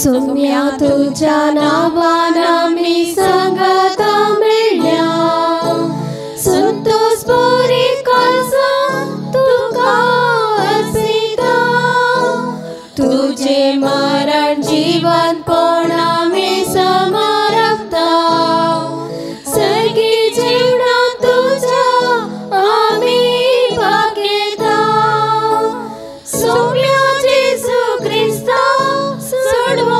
सोम्या तुझ्या नांवान आमी सांगाता मेळ्ळ्या, संतोष बरी काळजान तुका अर्पिता। तुझे मरण जिवंतपण आमी समारंभता, सर्गी जिवना तुझ्या आमी भागयता। सोम्या जेजू क्रिस्ता सोडवणदारा,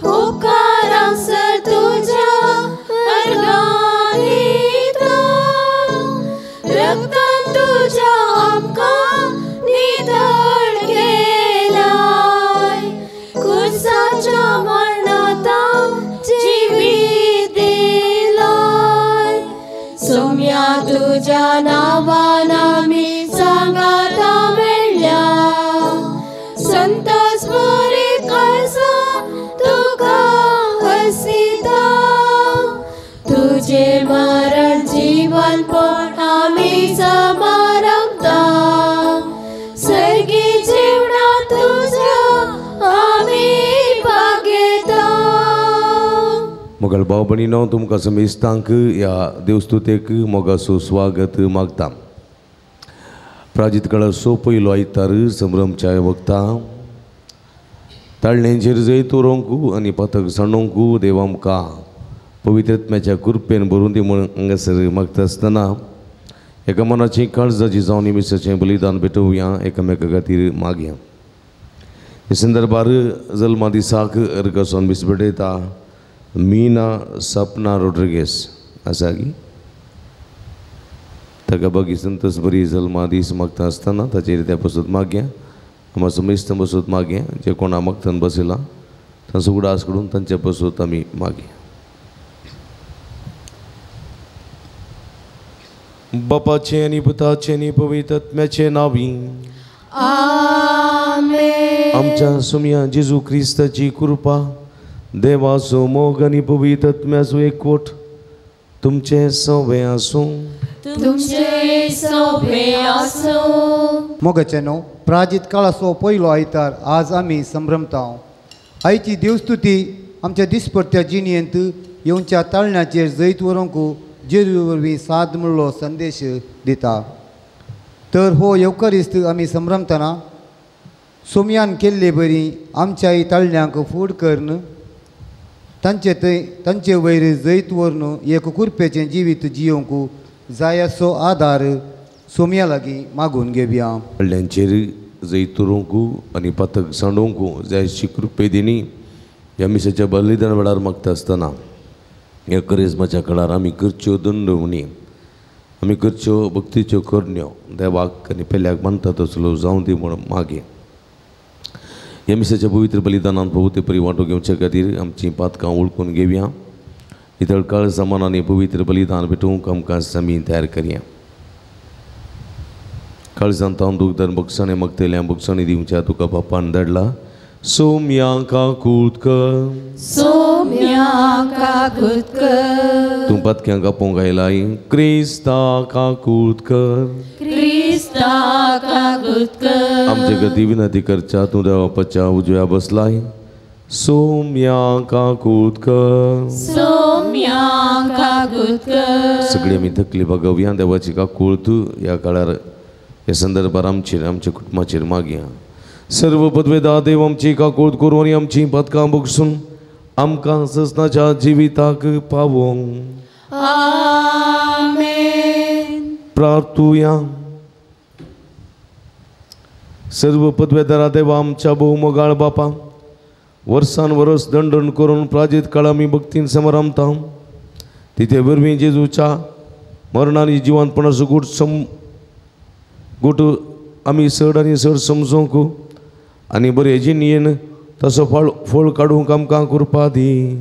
उपकार आसर तुझ्या अर्गां दिता। रक्तान तुझ्या आमकां नितळ केलाय, कुर्साच्या मरणांत जिवीत दिलाय। सोम्या तुझ्या नांवान आमी सांगाता मेळ्ळ्या, संतोष बरी काळजान तुका हसिता। तुझे मरण जिवंतपण आमी समारंभता, सर्गी जिवना तुझ्या आमी भागयता। मोगाळ भाव भयणीनो, तुमकां समेस्तांक ह्या देवस्तुतेक मोगाचो स्वागत मागता। प्राजीत काळाचो पयलो आयतार संभ्रमच्या वखता ताळण्यांचेर जैत उरोवंक आनी पातक सांडोवंक देव आमकां पवित्र आत्म्याच्या कृपेन भरून दी म्हूण हांगासर मागता आसतना एका मनाची काळजाची जावन मिसाचें बलिदान भेटोवया, एकामेका खातीर मागया। हे संदर्भार जल्मा दिसाक अर्गासून मीस भेटयता मीना सपना रोड्रिगेस आसा की ताका बागी संतोष बरी जल्मा दीस मागता आसतना ताचेर त्या पसत मागया, आमकां समेस्त बसत मागया, जे कोणा मागतान बसयला तांचो उगडास करून तांचे पसत आमी मागया। बापाचें आनी पुताचें आनी पवित्र आत्म्याचें नांवी आमेन। आमच्या सोम्या जेजू क्रिस्ताची कृपा, देवाचो मोग आनी पवित्र आत्म्याचो एकवट तुमचें सवें आसूं। तुमचे सोबे आसूं। मोगाचे न्हू प्राजीत काळाचो पयलो आयतार आज आमी संभ्रमता। आयची देवस्तुती आमच्या दिसपट्ट्या जिणेंत येवच्या ताळण्याचेर जैत व्हरूंक जेजू वरवीं साद म्हणलो संदेश दिता। तर हो येवकारिस्त आमी संभ्रमतना सोमयान केल्ले बरी आमच्याय ताळण्यांक फूड करून तांचे थंय तांचे वयर जैत व्हरून एक कुरपेचें जिवीत जियोवंक जाय असो आदार सोमया लागीं मागून घेवया। व्हडल्यांचेर जैत उरोवंक आनी पातक सांडोवंक जाय अशी कृपे दिनी ह्या मिसाच्या बलिदान वेळार मागता आसतना ह्या करिज्माच्या काळार आमी करच्यो दंडवणी, आमी करच्यो भक्तीच्यो करण्यो देवाक आनी पेल्याक मानता तसलो जावं दी म्हूण मागे। ह्या मिसाच्या पवित्र बलिदानान भोवते परी वांटो घेवचे खातीर आमचीं पातकां वळखून घेवया। नितळ काळजा मनान पवित्र बलिदान भेटोवंक आमकां जमीन तयार करया। काळजान तावन दुखदान बक्षाणे मागतल्या बक्षाणे दिवच्या तुका बापान धाडला। सोम्या काकूत कर, सोम्या काकूत कर। तूं पातक्यांक आपोवंक आयलाय, क्रिस्ता काकूत कर, क्रिस्ता काकूत कर। आमचे गती विनंती करच्या तूं देवापाच्या उजव्या बसलाय। सोम्या काकूत कर, सोम्या काकूत कर। सगळी आमी थकली बागोवया, देवाची काकूत ह्या काळार ह्या संदर्भार आमचेर आमच्या कुटुंबाचेर मागया। सर्व पदवेदा देव आमची काकूत करून आनी आमची पातकां बगसून आमकां ससनाच्या जिविताक पावोवंक। आमेन। प्रार्थुया। सर्व पदवेदारा देवा आमच्या भोवमोगाळ बापा, वर्सान वर्स दंडन करून प्राजीत काळ आमी भक्तीन समारंभता, तिथे वरवीं जेजूच्या मरणान जिवंतपणाचो गूट गूट आमी चड आनी चड समजूंक आनी बरे जिणेन तसो फळ काडूंक आमकां कृपा दी।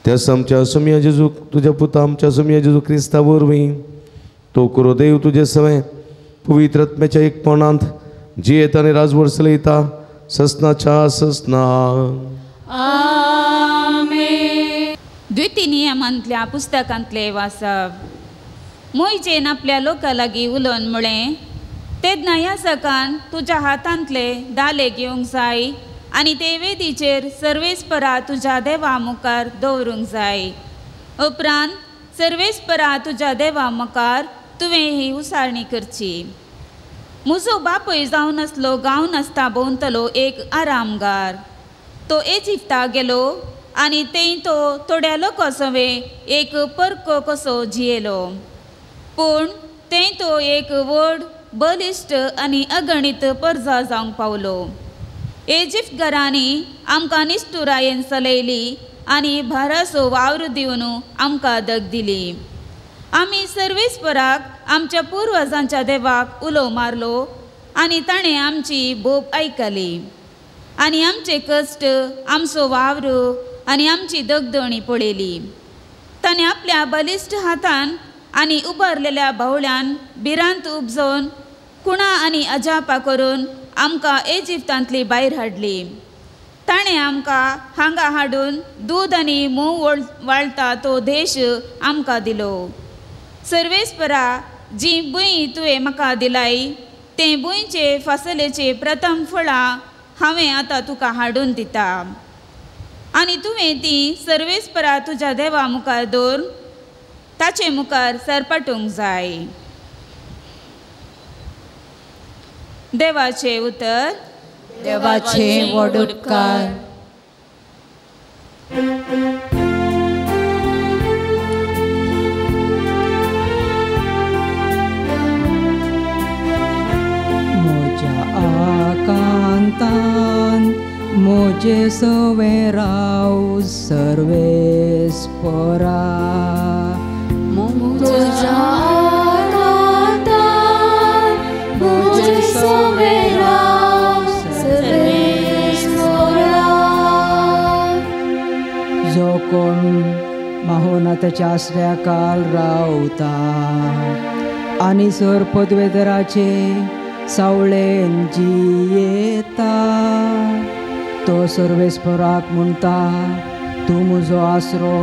त्याच आमच्या सोम्या जेजू तुज्या पुता आमच्या सोम्या जेजू क्रिस्ता वरवीं तो करो देव तुजे सवें पवित्र आत्म्याच्या एकपणांत जियेता आनी राजवट चलयता ससनाच्या ससना। आमेन। द्वितीय नियमांतल्या पुस्तकांतले वाचप। मोयजेन आपल्या लोकां लागीं उलोवन म्हळें, तेन्ना याजकान तुज्या हातांतले दाले घेवंक जाय आनी ते वेदीचेर सर्वेस्परा तुज्या देवा मुखार दवरूंक जाय. उपरांत सर्वेस्परा तुज्या देवा मुखार तुवें ही उसारणी करची. म्हजो बापूय जावन आसलो गांव नासता भोंवतलो एक आरामगार. तो इजिप्ताक गेलो आनी थंय तो थोड्या लोकां सवें एक परको कसो जियेलो. पूण थंय तो एक व्हड बलिश्ट आनी अगणीत परजा जावंक पावलो. इजिप्त घरांनी आमकां निश्ठुरायेन चलयली आनी भाराचो वावर दिवन आमकां दग दिली. आमी सर्वेस्पराक आमच्या पुर्वजांच्या देवाक उलो मारलो आनी ताणें आमची बोब आयकली आनी आमचे कश्ट, आमचो वावर आनी आमची दगदणी पळयली. ताणें आपल्या बलिश्ट हातान आनी उबारलेल्या बावळ्यान भिरांत उपजोवन कुणा आनी अजापा करून आमकां इजिप्तांतली भायर हाडली. ताणें आमकां हांगा हाडून दूद आनी म्होंव वाळटा तो देश आमकां दिलो. सर्वेस्परा, जी भूंय तुवें म्हाका दिलाय ते भुंयचे फसलेचे प्रथम फळां हांवें आतां तुका हाडून दिता आनी तुवें ती सर्वेस्परा तुज्या देवा मुखार दवर ताचे मुखार सरपाटूंक जाय. देवाचें उतर. देवाचे व्हड उपकार. म्हज्या आकांतान म्हजे सवें राव सर्वेस्परा. म्हज्या आकांतान म्हजे सवें राव सर्वेस्परा. जो कोण माहोनाथाच्या आसऱ्या काल रावता आनी सर पदवेदराचे सावळेन जियेता तो सर्वेस्पराक म्हणटा, तूं म्हजो आसरो,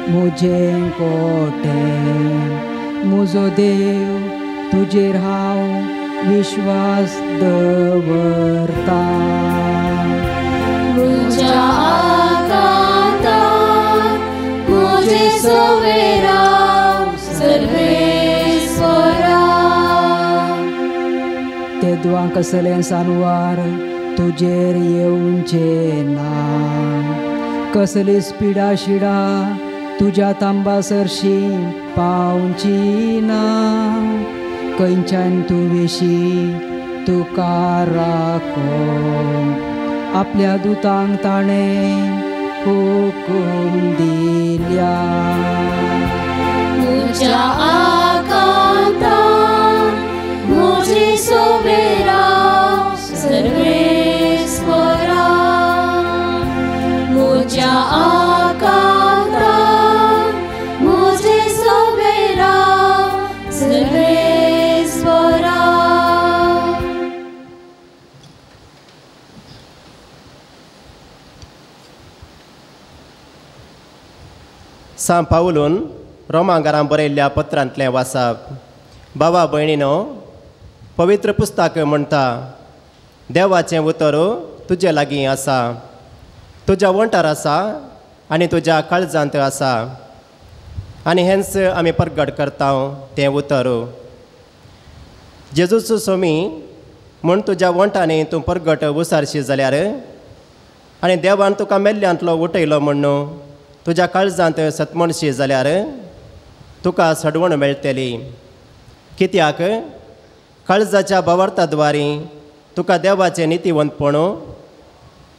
म्हजें कोटें, म्हजो देव, तुजेर हांव विश्वास दवरता. म्हज्या आकांतान म्हजे सवें राव सर्वेस्परा. तेदवां कसलें सानवार तुजेर येवचें ना, कसलीच पिडा शिडा तुज्या तांबा सरशी पावची ना. खंयच्यान तूं वेशी तुका राखो, आपल्या दुतांक ताणें हुकूम दिल्या. म्हज्या आकांतान म्हजे सवें राव सर्वेस्परा. म्हज्या आकांतान म्हजे सवें राव सर्वेस्परा. सांत पावलून रोमांगारां बरयल्ल्या पत्रांतलें वाचप. बाबा भयणीनो, पवित्र पुस्तक म्हणटा, देवाचें उतर तुजे लागीं आसा, तुज्या वंठार आसा आनी तुज्या काळजांत आसा, आनी हेंच आमी परगट करता तें उतर. जेजूचो स्वामी म्हूण तुज्या वंठांनी तूं परगट उसारशी जाल्यार आनी देवान तुका मेल्ल्यांतलो उठयलो म्हूण तुज्या काळजांत सतमणशी जाल्यार तुका सडवण मेळटली. कित्याक काळजाच्या भावार्थाद्वारी तुका देवाचें नितीवंतपण,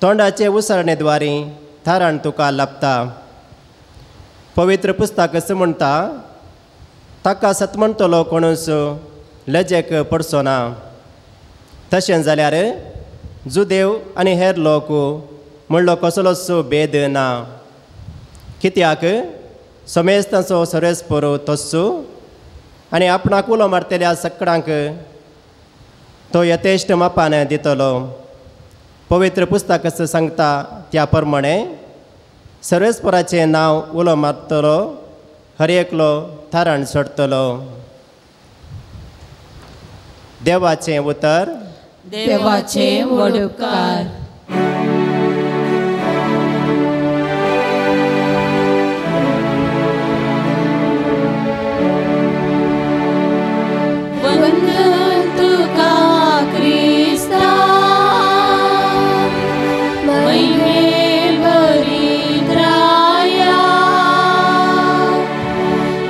तोंडाचे उसरणेद्वारी थाराण तुका लाभता. पवित्र पुस्तक अशें म्हणटा, ताका सतमणटलो कोणूच लजेक पडचो ना. तशें जाल्यार जुदेव आनी हेर लोक म्हणलो कसलोच भेद ना. कित्याक समेस्तांचो सर्वेस्पर तस्सो आनी आपणाक उलो मारतल्या सगळ्यांक तो यथेश्ट मापान दितलो. पवित्र पुस्तक सांगता त्या प्रमाणे सर्वेस्पराचें नांव उलो मारतलो हर एकलो थाराण सोडटलो. देवाचें उतर. देवाचे व्हड उपकार. वंदन तुका क्रिस्ता, महिमे भरित्राया.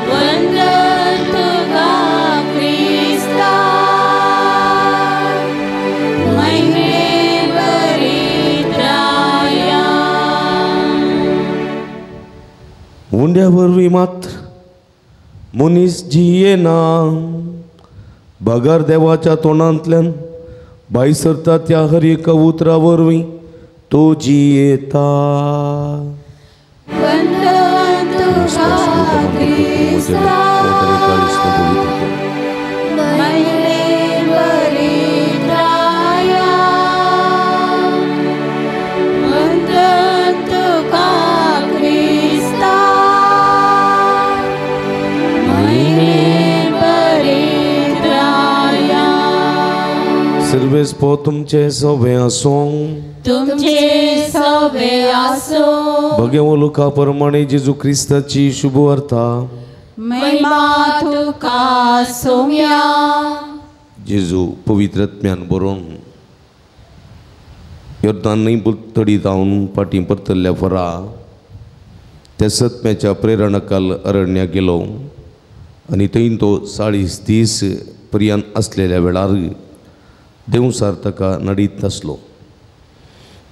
वंदन तुका क्रिस्ता, महिमे भरित्राया. उंड्या वरवीं मात्र मनीस जियेना, बगर देवाच्या तोंडांतल्यान भायर सरता त्या हर एका उतरा वरवीं तो जियेता. वंदन तुका क्रिस्ता, महिमे भरित्राया. वंदन तुका क्रिस्ता, महिमे भरित्राया. सर्वेस्पो तुमचे सवे आसूं, तुमचे सवे आसूं. भगेवो लुका प्रमाणे जेजू क्रिस्ताची शुभवार्ता. महिमा तुका सोम्या. जेजू पवित्र आत्म्यान बरोवन योर्दान न्हंय तडी जावन फाटीं परतल्ल्या फरा त्या सत्म्याच्या प्रेरणाकाल अरण्याक गेलो आनी थंय तो 40 दीस पर्यंत आसलेल्या वेळार देवसार ताका नडीत आसलो.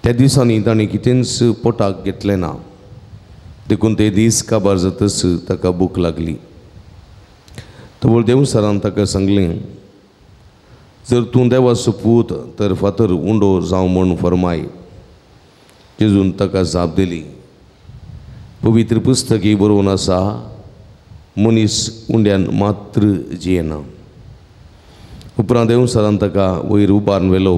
त्या दिसांनी ताणें कितेंच पोटाक घेतलें ना, देखून ते दीस काबार जातच ताका भूक लागली. तवळ देवसारान ताका सांगलें, जर तूं देवाचो पूत तर फातर उंडो जावं म्हूण फरमाय. जेजून ताका जाप दिली, पवित्र पुस्तकी बरोवन आसा, मनीस उंड्यान मात्र जियेना. उपरांत देवसारान ताका वयर उबारून व्हेलो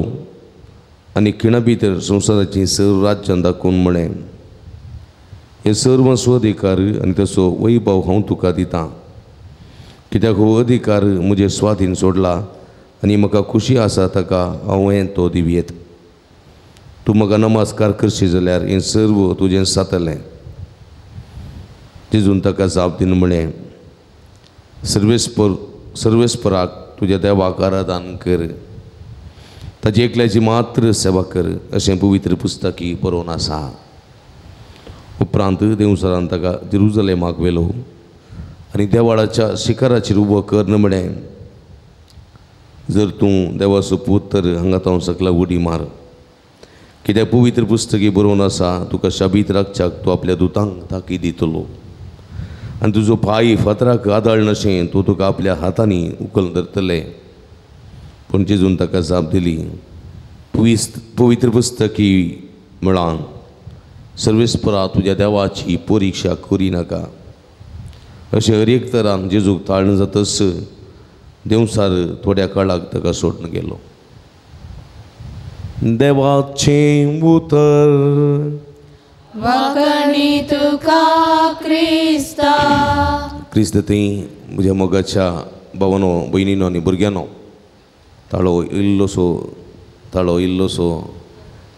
आनी खिणा भितर संवसाराचीं सर्व राज्यां दाखोवन म्हळें, हे सर्व स्वअधिकार आनी तसो वैभव हांव तुका दितां, कित्याक हो अधिकार म्हजे स्वाधीन सोडला आनी म्हाका खुशी आसा ताका हांवें तो दिवयेत. तूं म्हाका नमस्कार करशी जाल्यार हें सर्व तुजें जातलें. जेजून ताका जाप दिवन म्हळें, सर्वेस्पराक तुज्या देवाक आराधन कर, ताची एकल्याची मात्र सेवा कर, अशें पवित्र पुस्तकी बरोवन आसा. उपरांत देवसरान ताका जेरुजलेमाक व्हेलो आनी देवाळाच्या शिखराचेर उबो कर म्हळें, जर तूं देवाचो पूत तर हांगा हांव सकला उडी मार, कित्याक पवित्र पुस्तकी बरोवन आसा, तुका शाबीत राखच्याक तूं आपल्या दुतांक ताकीद दितलो आनी तुजो पांय फातराक आदळनाशें तूं तुका आपल्या हातांनी उखल धरतले. पूण जेजून ताका जाप दिली, पवित्र पुस्तकी म्हळां, सर्वेस्परा तुज्या देवाची परिक्षा करिनाका. अशें हर एक तरान जेजूक ताळण जातच देवसार थोड्या काळाक ताका सोडून गेलो. देवाचें उतर. वाकणी तुका क्रिस्ता. क्रिस्त थंय म्हज्या मोगाच्या भावानो भयणीनो आनी भुरग्यांनो, ताळो इल्लोसो ताळो इल्लोसो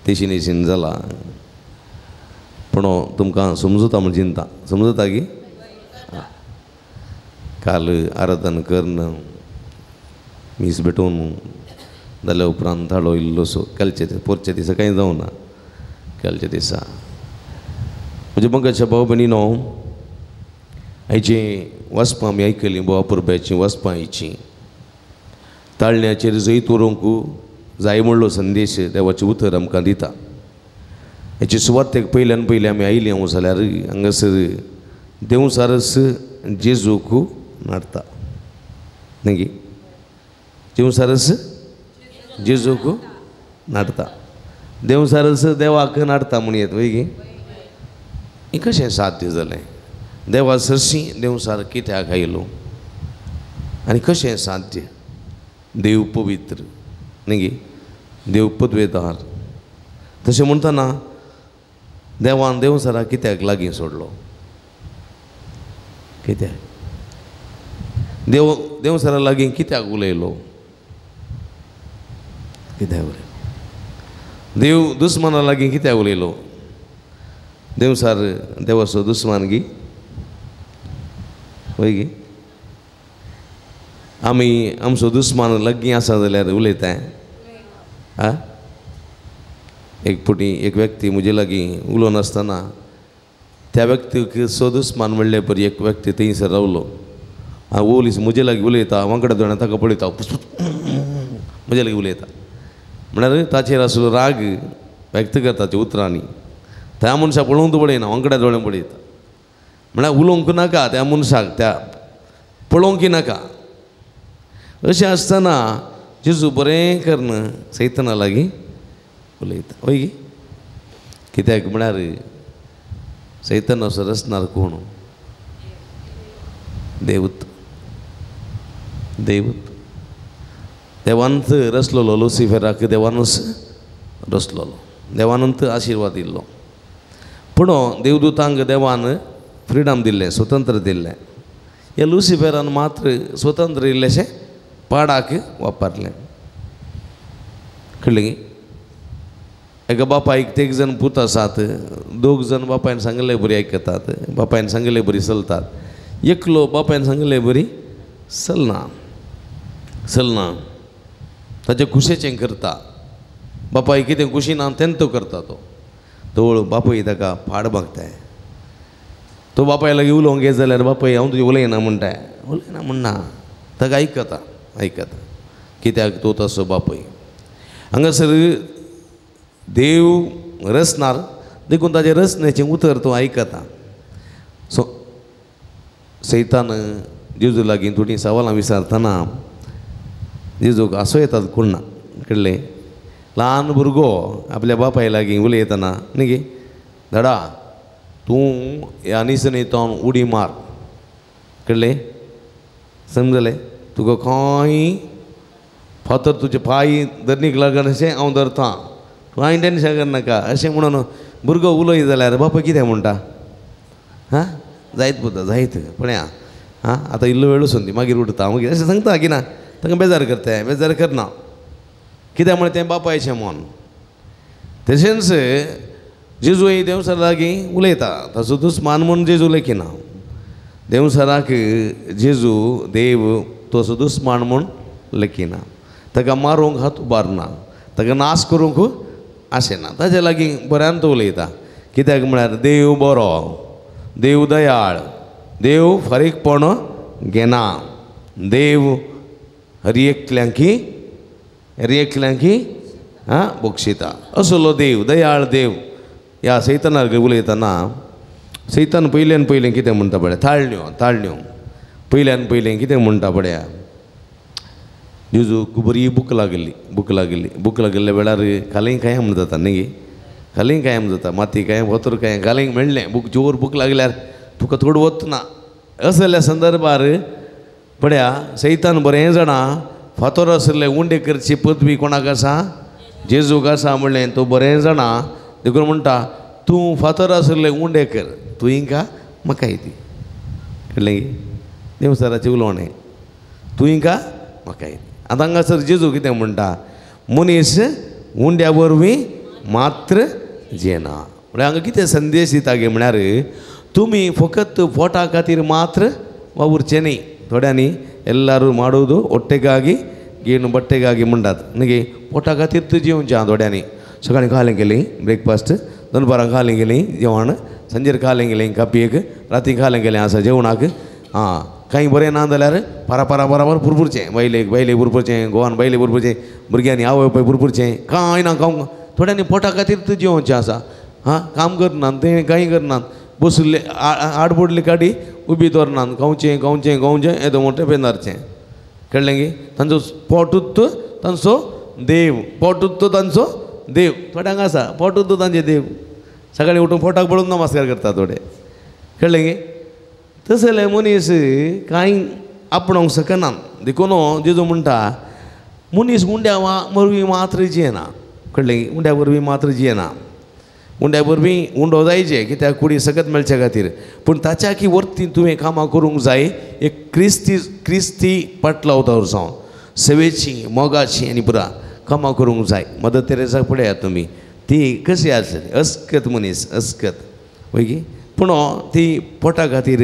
तेशीन तेशीन जाला, पूण तुमकां समजता म्हूण चिंता. समजता की काल आराधन करून मीस भेटोवन जाल्या उपरांत ताळो इल्लोसो कालचे पोरच्या दिसा कांय जावना, कालच्या दिसा. म्हज्या मोगाच्या भाव भयणीनो, आयचीं वाचपां आमी आयकलीं, भावा परब्याचीं वाचपां आयचीं. ताळण्याचेर जैत व्हरूंक जाय म्हणलो संदेश देवाचें उतर आमकां दिता. हेचे सुवातेक पयल्यान पयलीं आमी आयलीं हांव जाल्यार हांगासर देवसारस जेजूक नाडता न्ही गी, देवसारस जेजूक नाडता, देवसारस देवाक नाडता म्हूण येत वय गी. हें कशें साध्य जालें? देवा सरशीं देवसार कित्याक आयलो आनी कशें साध्य? देव पवित्र न्ही गी, देव पदवेदार. तशें म्हणटना देवान देवसाराक कित्याक लागीं सोडलो? कित्याक देव देवसारा लागीं कित्याक उलयलो? कित्याक उलयलो देव दुस्माना लागीं कित्याक उलयलो देवसार देवाचो दुस्मान गी वय गी आमी आमचो दुस्मान लागीं आसा जाल्यार उलयताय आ एक पुटी एक व्यक्ती म्हजे लागीं उलोवन आसतना त्या व्यक्तीक सो दुस्मान म्हणले परी एक व्यक्ती थंयसर रावलो हांव ओलीस म्हजे लागीं उलयता वांकडा दोळ्यान ताका पळयता म्हजे लागीं उलयता म्हळ्यार ताचेर आसलो राग व्यक्त करता त्या उतरांनी त्या मनशाक पळोवंक पळयना वांकड्या दोळ्यान पळयता म्हळ्यार उलोवंक नाका त्या मनशाक त्या पळोवंक नाका अशें आसतना जेजू बरें करून सैतना लागीं उलयता वय गी कित्याक म्हळ्यार सैतान असो रचणार कोण देवूत देवूत देवानच रचलोलो लुसिफेराक देवानच रचलोलो देवानंत आशिर्वाद दिल्लो पूण देवदूतांक देवान फ्रिडम दिल्लें स्वतंत्र दिल्लें ह्या लुसिफेरान मात्र स्वतंत्र इल्लेशें पाडाक वापरलें कळ्ळें गी एका बापायक तेग जाण पूत आसात दोग जाण बापायन सांगले बरी आयकतात बापायन सांगले बरी चलतात एकलो बापायन सांगले बरी चलना चलना ताचे खुशेचें करता बापाय कितें खुशी ना तें तो करता तो तवळ बापूय ताका पाड मागताय तो बापाय लागीं उलोवंक घेत जाल्यार बापाय हांव तुजें उलयना म्हणटाय उलयना म्हणना ताका आयकता आयकता कित्याक तो तसो बापूय हांगासर देव रचणार देखून ताजें रचण्याचें उतर तो आयकता सो सैतान जेजू लागीं थोडीं सवालां विचारतना जेजूक आसो येतात कोण ना कळ्ळें ल्हान भुरगो आपल्या बापाय लागीं उलयतना न्ही गे धडा तूं ह्या निसणींतल्यान उडी मार कळ्ळें समजलें तुका खंय फातर तुजे पांय धरणीक लागन अशें हांव धरतां तूं हांवें टेंशन करनाका अशें म्हणून भुरगो उलय जाल्यार बापाय कितें म्हणटा हां जायत पुता जायत पळया हां आतां इल्लो वेळ वचून दी मागीर उठता मागीर अशें सांगता की ना तांकां बेजार करता बेजार करना कित्याक म्हळ्यार तें बापायचें मन तशेंच जेजू देवसरा लागीं उलयता ताचो दुस्मान म्हूण जेजू लेखिना देवसराक जेजू देव तसो दुस्मान म्हूण लेखिना ताका मारूंक हात उबारना ताका नाश करूंक आशेना ताजे लागीं बऱ्यान तो उलयता कित्याक म्हळ्यार देव बरो देव दयाळ देव फारीकपण घेना देव हर एकल्यांकी आं बक्षिता असलो देव दयाळ देव ह्या सैतानाक उलयतना सैतान पयल्यान पयलें कितें म्हणटा पळया ताळण्यो ताळण्यो पयल्यान पयलें कितें म्हणटा पळया जेजूक बरी भूक लागिल्ली भूक लागिल्ली भूक लागिल्ल्या वेळार खालीं कांय म्हण जाता न्ही गे खालीं कांय जाता माती कांय फातर कांय खालीं मेळ्ळें भूक जोर भूक लागल्यार तुका थोड वतना असल्या संदर्भार पळया सैतान बरें जाणा फातर आशिल्ले उंडे करची पदवी कोणाक आसा जेजूक आसा म्हणलें तो बरें जाणा देखून म्हणटा तूं फातर आशिल्ले उंडे कर तूं हिंगा म्हाका दी कळ्ळें गे देवसराचें उलोवणें तूं हिंगा म्हाका दी आतां हांगासर जेजू कितें म्हणटा मनीस उंड्या वरवीं मात्र जियेना म्हळ्यार हांगा कितें संदेश दिता गे म्हळ्यार तुमी फकत पोटा खातीर मात्र वावुरचें न्ही थोड्यांनी ಎಲ್ಲರೂ ಮಾಡೋದು ಹೊಟ್ಟೆಗಾಗಿ ಗೇಣು ಬಟ್ಟೆಗಾಗಿ म्हणटात न्ही पोटा खातीर तूं जेवचें आहा थोड्यांनी सकाळीं खालें गेलीं ब्रेकफास्ट दनपारां खालें गेलीं जेवण सांजेर खालें गेलीं कापयेक राती खालें गेलें आसा जेवणाक आं कांय बरें ना जाल्यार पारा पारा बराबर पुरपुरचें बायलेक बायलेक पुरपुरचें गोवान बायलेक पुरपुरचें भुरग्यांनी आवय बापाय पुरपुरचें कांय ना खावंक थोड्यांनी पोटा खातीर तूं जेवचें आसा हां काम करनात तें कांय करनात बशिल्ले आडबोडली काडी उबी दवरनात खावचें खावचें खावचें येदो मोठें पेंदारचें कळ्ळें गे तांचो पोटूच तांचो देव पोटूच तांचो देव थोड्यांक आसा पोटूच तांचे देव सकाळीं उठून पोटाक पळोवन नमस्कार करता थोडे कळ्ळें गे तसले मनीस कांय आपणावंक शकनात देखून जेजू म्हणटा मनीस उंड्या वरवीं मात्र जियेना कळ्ळें गे उंड्या वरवीं मात्र जियेना उंड्या वरवीं उंडो जायचे कित्याक कुडी सकत मेळचे खातीर पूण ताच्या की वरती तुवें कामां करूंक जाय एक क्रिस्ती क्रिस्ती पाटलावता जावन सेवेची मोगाची आनी पुरा कामां करूंक जाय. मदर तेरेसाक पळयात तुमी, ती कशी आसली, अस्कत मनीस, अस्कत वय की, पूण ती पोटा खातीर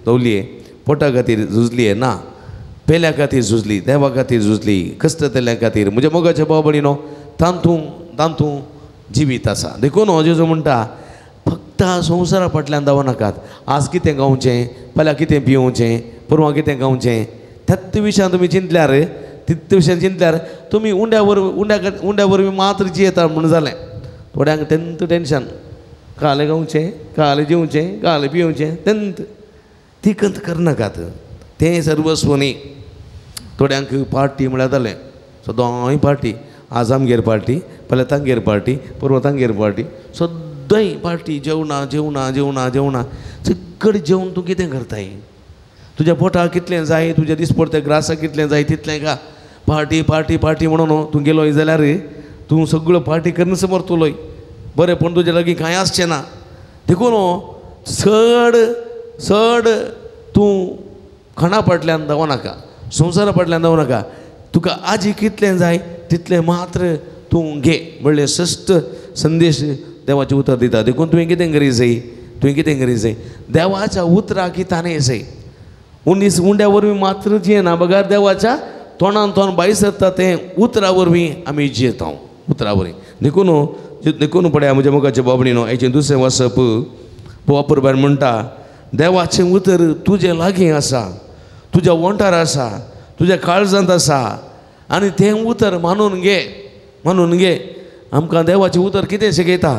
दवली, पोटा खातीर झुजली ना, पेल्या खातीर झुजली, देवा खातीर झुजली, कश्ट तेल्या खातीर. म्हज्या मोगाच्या भाव भयणीनो, तांतूं तांतूं जिवीत आसा. देखून हो जेजू म्हणटा फक्त संवसारा फाटल्यान धांव नाकात. आज कितें गावचें, फाल्यां कितें पिवचें, परवां कितें गावचें, त्याच विशयान तुमी चिंतल्यार, तितले विशयान चिंतल्यार तुमी उंड्या उंड्या वरवीं मात्र जियेता म्हूण जालें. थोड्यांक तेंत टेंशन, कालें गावचें, कालें जेवचें, कालें पिवचें, तेंत ती कंत करनाकात, तें सर्वस्व न्ही. थोड्यांक पार्टी म्हळ्यार जालें, सदांय पार्टी, आज आमगेर पार्टी, फाल्यां तांगेर पार्टी, परवां तांगेर पार्टी, सद्दांय पार्टी, जेवणां जेवणां जेवणां जेवणां. सगळें जेवण तूं कितें करताय? तुज्या पोटाक कितलें जाय, तुज्या दिसपडत्या ग्रासाक कितलें जाय तितलें का. पार्टी पार्टी पार्टी म्हणून तूं गेलोय जाल्यार तूं सगळो पार्टी करून समरतलोय, बरें, पूण तुज्या लागीं कांय आसचें ना. देखून चड चड तूं खाणा फाटल्यान धांव नाका, संवसारा फाटल्यान धांव नाका. तुका आजी कितलें जाय तितलें मात्र तूं घे म्हणलें श्रेश्ठ संदेश देवाचें उतर दिता. देखून तुवें कितें करी जाय, तुवें कितें करी जाय, देवाच्या उतराक ताणें जाय. उनीस उंड्या वरवीं मात्र जियेना, बगर देवाच्या तोंडान तोंड भायर सरता तें उतरा वरवीं आमी जियेता, उतरा वरवीं. देखून देखून पळया म्हज्या मोगाच्या बाबणीनो, हेचें दुसरें वाचप वापरबाय म्हणटा, देवाचें उतर तुजें लागीं आसा, तुज्या वोंठार आसा, तुज्या काळजांत आसा, आनी तें उतर मानून घे, मानून घे. आमकां देवाचें उतर कितें शिकयता,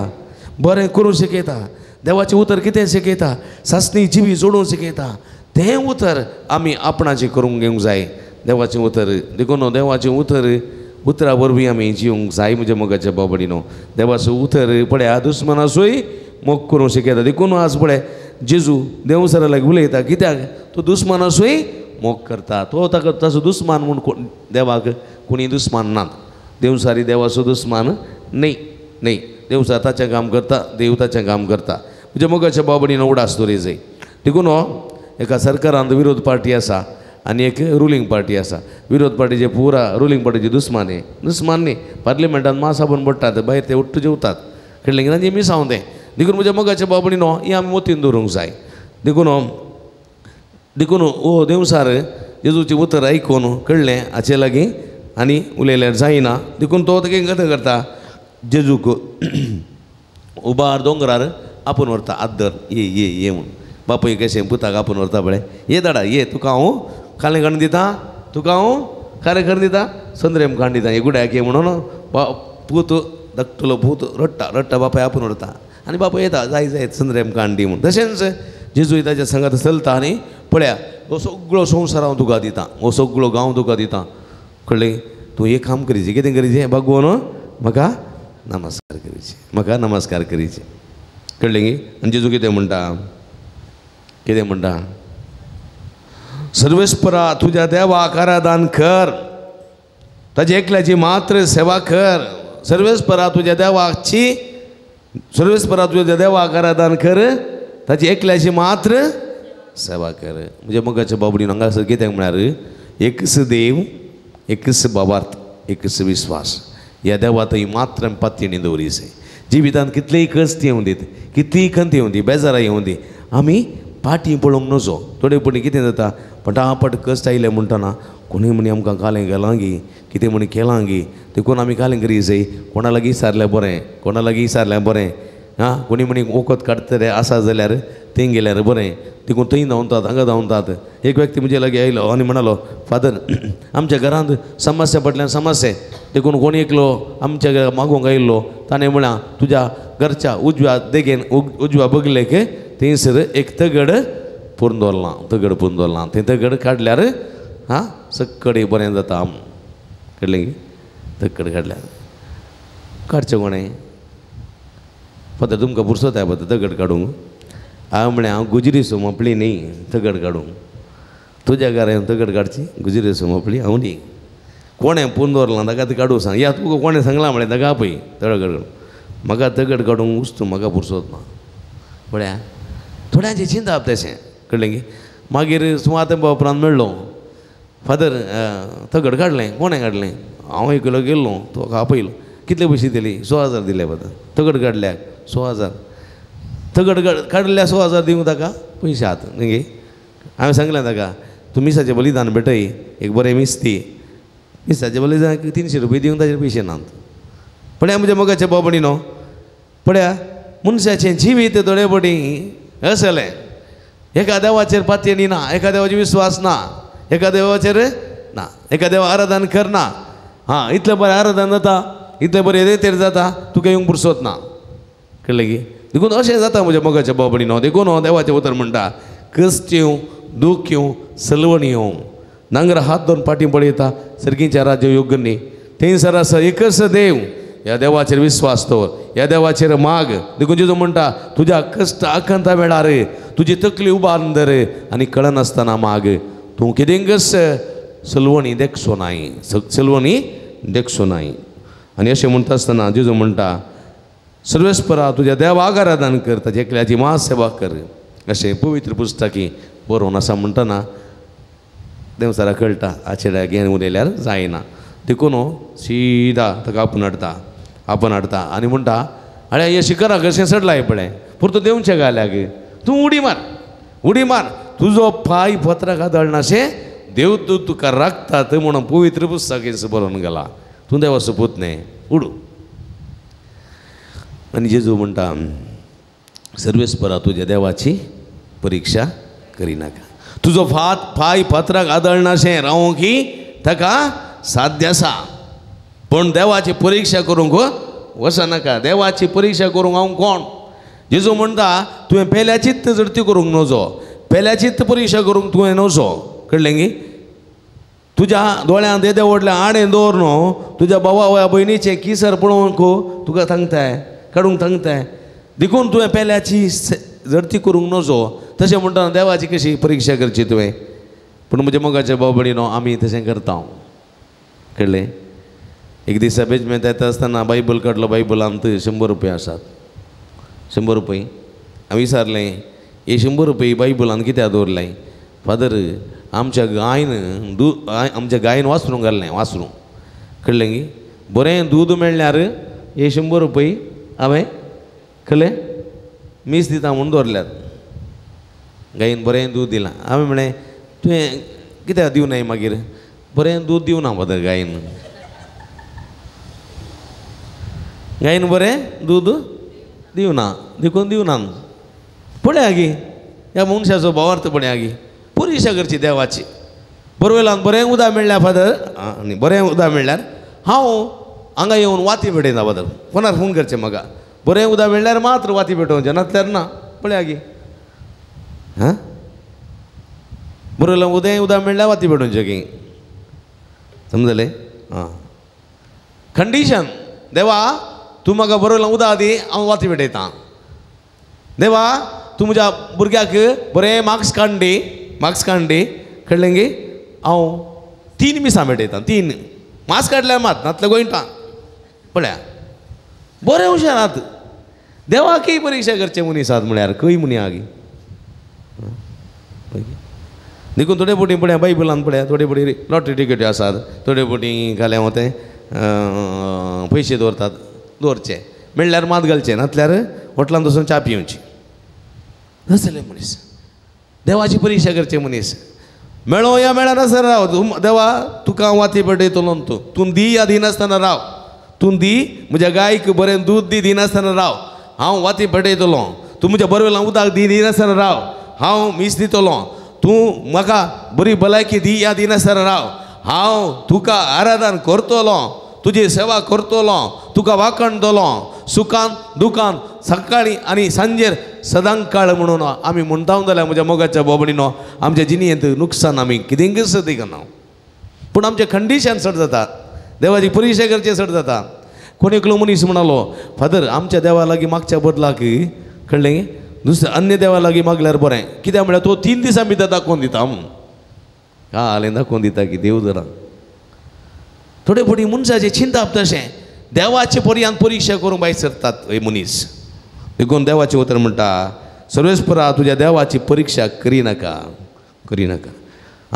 बरें करूंक शिकयता. देवाचें उतर कितें शिकयता, सासणी जिवी जोडूंक शिकयता. तें उतर आमी आपणाचें करूंक घेवंक जाय, देवाचें उतर. देखून देवाचें उतर उतरा वरवीं आमी जिवंक जाय म्हज्या मोगाच्या बाबडीनो. देवाचें उतर पळया दुस्मनासूय मोग करूंक शिकयता. देखून आज पळय जेजू देवसरा लागीं उलयता, कित्याक तो दुस्मनासूय मोग करता. तो ताका ताचो दुस्मान म्हूण कोण देवाक कोणी दुस्मान नात. देवसारी देवाचो दुस्मान न्ही, न्ही. देवसार ताचें काम करता, देव ताचें काम करता. म्हज्या मोगाच्या बाबडीनो उडास दवरी जाय. देखून एका सरकारांत विरोध पार्टी आसा आनी एक रुलींग पार्टी आसा. विरोध पार्टीचे पुरा रुलींग पार्टीचे दुस्मान न्ही, दुस्मान न्ही. पार्लिमेंटान मास आपूण पडटात, भायर ते उट्टू जेवतात, कळ्ळें की तांचे मिसांव तें. देखून म्हज्या मोगाच्या बाबडीनो हें आमी मोतीन दवरूंक जाय. देखून देखून ओ देवसार जेजूचें उतर आयकून कळ्ळें हाचे लागीं आनी उलयल्यार जायना. देखून तो कितें करता, जेजूक उबार दोंगरार आपूण व्हरता, आदर ये ये ये म्हूण. बापूय कशें पुताक आपूण व्हरता पळय, ये दाडा ये, तुका हांव कालें काडून दिता, तुका हांव कालें काडून दिता, संद्रेम काडून दिता, हे गुड्याक ये म्हणून पूत धाकटुलो पूत रडटा रडटा, बापाय आपूण व्हरता आनी बापूय येता, जाय जाय संद्रेम काडून दी म्हूण. तशेंच जेजूय ताच्या सांगात चलता आनी पळया हो सगळो संवसार हांव तुका दिता, हो सगळो गांव तुका दिता, कळ्ळें. तूं एक काम करीचे, कितें करीचें, भगवान म्हाका नमस्कार करीचे, म्हाका नमस्कार करीचे, कळ्ळें गी. आनी जेजू कितें म्हणटा, कितें म्हणटा, सर्वेस्परा तुज्या देवाक आराधन कर, ताजी एकल्याची मात्र सेवा कर. सर्वेस्परा तुज्या देवाची, सर्वेस्परा तुज्या देवाक आराधन कर, ताजी एकल्याची मात्र सेवा कर. म्हणजे मोगाच्या बाबडीन हांगासर कितें म्हळ्यार एकच देव, एकच बाबार्थ, एकच विस्वास. ह्या देवा थंय मात्र पातयेणी दवरी जाय. जिवितांत कितलेय कश्ट येवं दीत, कितलीय खंत येवं दी, बेजारां येवं दी, आमी पाटी पळोवंक नजो. थोडे पयलीं कितें जाता, पटापट कश्ट आयले म्हणटना कोणूय म्हणी आमकां कालें गेलां गी, कितें म्हणी केलां गी, देखून आमी कालें करी जाय. कोणा लागीं विचारलें बरें, कोणा लागीं विचारलें बरें, आं कोणी म्हणी वखद काडटले आसा जाल्यार थंय गेल्यार बरें, देखून थंय धांवतात, हांगा धांवतात. एक व्यक्ती म्हजे लागीं आयलो आनी म्हणालो, फादर आमच्या घरांत समस्या फाटल्यान समस्या, देखून कोण एकलो आमच्या घरा मागूंक आयिल्लो, ताणें म्हळ्यां तुज्या घरच्या उजव्या देगेन उजव्या बगलेक थंयसर एक दगड पुरून दवरलां, दगड पुरून दवरलां, तें दगड काडल्यार आं सगळे बरें जाता. कळ्ळें की दगड काडल्यार काडचें कोणें, फादर तुमकां पुरसोत आहे दगड काडूंक. हांवें म्हळें हांव गुजरी सोमपली न्ही दगड काडूंक, तुज्या घरा येवन दगड काडची गुजरी सोमपली हांव न्ही. कोणें पुरून दवरलां ताका तें काडूंक सांग, या तुका कोणें सांगलां म्हळें ताका आपय दगड काडूंक. म्हाका दगड काडूंक वस्तू म्हाका पुरसोत ना. पळया थोड्यांचें चिंताप तशें, कळ्ळें की. मागीर सुमार तेंपा उपरांत मेळ्ळो, फादर दगड काडलें, कोणें काडलें, हांव एकलो गेल्लो तुका आपयलो कितले पयशे दिली 6,000 दिले फादर तगड काडल्याक 6,000 तगड काडल्या 6,000 दिवंक ताका पयशे आत न्ही हांवें सांगलें ताका तूं मिसाचें बलिदान भेटय एक बरें मीस दी मिसाचें बलिदान 300 रुपये दिवंक ताजेर पयशे नात पळया म्हज्या मोगाचे बाबणी न्हू पळया मनशाचें जिवीत थोडे फावटी असलें एका देवाचेर पातयेनी ना एका देवाचेर विस्वास ना एका देवाचेर ना एका देवा आराधन करना हां इतलें बरें आराधन जाता इतलें बरें रेतेर जाता तुका येवंक पुरसोत ना कळ्ळें की देखून अशें जाता म्हज्या मोगाच्या बाबणी न्हू देखून हांव देवाचें उतर म्हणटा कश्ट येवं दूख येवं सलवण येवं नांगर हात दोन फाटीं पळयता सर्गीच्या राज्य योग्य न्ही थंयसर आसा एकच देव ह्या देवाचेर विस्वास दवर ह्या देवाचेर माग देखून जेजू म्हणटा तुज्या कश्ट आकांता वेळार तुजी तकली उबारून धर आनी कळनासतना माग तूं कितेंकच सलवणी देखचो नाय सलवणी देखचो नाय आनी अशें म्हणटा आसतना जेजू म्हणटा सर्वेस्परा तुज्या देवाक आराधन कर ताची एकल्याची मास सेवा कर अशें पवित्र पुस्तकी बरोवन आसा म्हणटना देंवचारा कळटा आचेड्या घेवन उलयल्यार जायना देखून सीधा ताका आपूण हाडटा आपूण हाडटा आनी म्हणटा अरे हे शिखराक कशें चडलाय पळय पुरतो देंवचें घाल्याक तूं उडी मार उडी मार तुजो पांय पत्राक आदळनाशें देव तूं तुका राखतात म्हणून पवित्र पुस्तक बरोवन गेला तूं देवा सोपूत न्ही उडू आनी जेजू म्हणटा सर्वेस्परा तुज्या देवाची परिक्षा करिनाका तुजो फात पांय पत्राक आदळनाशें रावूंक ही ताका साध्य आसा पूण देवाची परिक्षा करूंक वचनाका देवाची परिक्षा करूंक हांव कोण जेजू म्हणटा तुवें पेल्याचीच जडती करूंक नजो पेल्याचीच परिक्षा करूंक तुवें नजो कळ्ळें गी तुज्या दोळ्यांत येदे व्हडलें आडें दवर न्हू तुज्या भावा वा भयणीचें किसर पळोवंक तुका सांगताय काडूंक सांगताय देखून तुवें पेल्याची जडती करूंक नजो तशें म्हणटा देवाची कशी परिक्षा करची तुवें पूण म्हज्या मोगाच्या भाव भयणी न्हू आमी तशें करता कळ्ळें एक दीस बेजमेंत येता आसतना बायबल काडलो बायबलांत 100 रुपया आसात 100 रुपये हांवें विचारलें हे 100 रुपये बायबलान कित्याक दवरलें फादर आमच्या गायन दूद आमच्या गायन वासरूंक घाललें वासरूं कळ्ळें गी बरें दूद मेळ्ळ्यार हे 100 रुपये हांवें कळ्ळें मीस दिता म्हूण दवरल्यात गायन बरें दूद दिलां हांवें म्हणलें तुवें कित्याक दिवनाय मागीर बरें दूद दिवना फादर गायन गायन बरें दूद दिवना देखून दिवना पळया गी ह्या मनशाचो भावार्थ पळया गी परिक्षा करची देवाची बरवेलान बरें उदक मेळ्ळ्या फादर आनी बरें उदक मेळ्ळ्यार हांव हांगा येवन वाती पेटयता फादर फोनार फोन करचें म्हाका बरें उदक मेळ्ळ्यार मात्र वाती पेटोवचें नासल्यार ना पळया गी हां बरोवयल्यान उदक उदक मेळ्ळ्यार वाती पेटोवचें की समजलें आं कंडिशन देवा तूं म्हाका बरोवयल्यान उदक दी हांव वाती पेटयतां देवा तूं म्हज्या भुरग्याक बरें मार्क्स काडून दी मार्क्स काडून दी कळ्ळें गी हांव 3 मिसां भेटयतां 3 मार्क्स काडल्यार मात नातलें गोंयटा पळया बरें हुशार आहात देवाकय परिक्षा करचें मनीस आहात म्हळ्यार खंय म्हणी आहा गी देखून थोडे फावटी पळया बायबलान पळया थोडे फावटी लॉटरी टिकेटी आसात थोडे फावटी घाल्या हांव तें पयशे दवरतात दवरचे मेळ्ळ्यार मात घालचें नातल्यार हॉटलांत वचून च्या पिवची नासलें मनीस देवाची परिक्षा करचें मनीस मेळो या मेळनासतना राव देवा तुका हांव वाती पेटयतलो तूं तूं दी या दिनासतना राव तूं दी म्हज्या गायक बरें दूद दी दिनासतना राव हांव वाती पेटयतलो तूं म्हज्या बरवेल्यान उदक दी दिनासतना राव हांव मीस दितलो तूं म्हाका बरी भलायकी दी या दिनासतना राव हांव तुका आराधन करतलो तुजी सेवा करतलो तुका वाखणतलो सुखान दुखान सकाळी आनी सांजेर सदांकाळ म्हणून आमी म्हणटा जाल्यार म्हज्या मोगाच्या बोबणीनो आमच्या जिणेंत नुकसान आमी कितेंकच दिकना पूण आमचें कंडिशन चड जाता देवाची परिक्षा करचें चड जाता कोण एकलो मनीस म्हणालो फादर आमच्या देवा लागीं मागच्या बदलाक कळ्ळें दुसऱ्या अन्य देवा लागीं मागल्यार बरें कित्याक म्हळ्यार तो 3 दिसां भितर दाखोवन दिता म्हणून कालें दाखोवन दिता की देव जरा थोडे फावटी मनशाचें चिंताप तशें देवाचे पर्यान परिक्षा करूंक भायर सरतात हे मनीस देखून देवाचें उतर म्हणटा सर्वेस्परा तुज्या देवाची परिक्षा करिनाका करिनाका.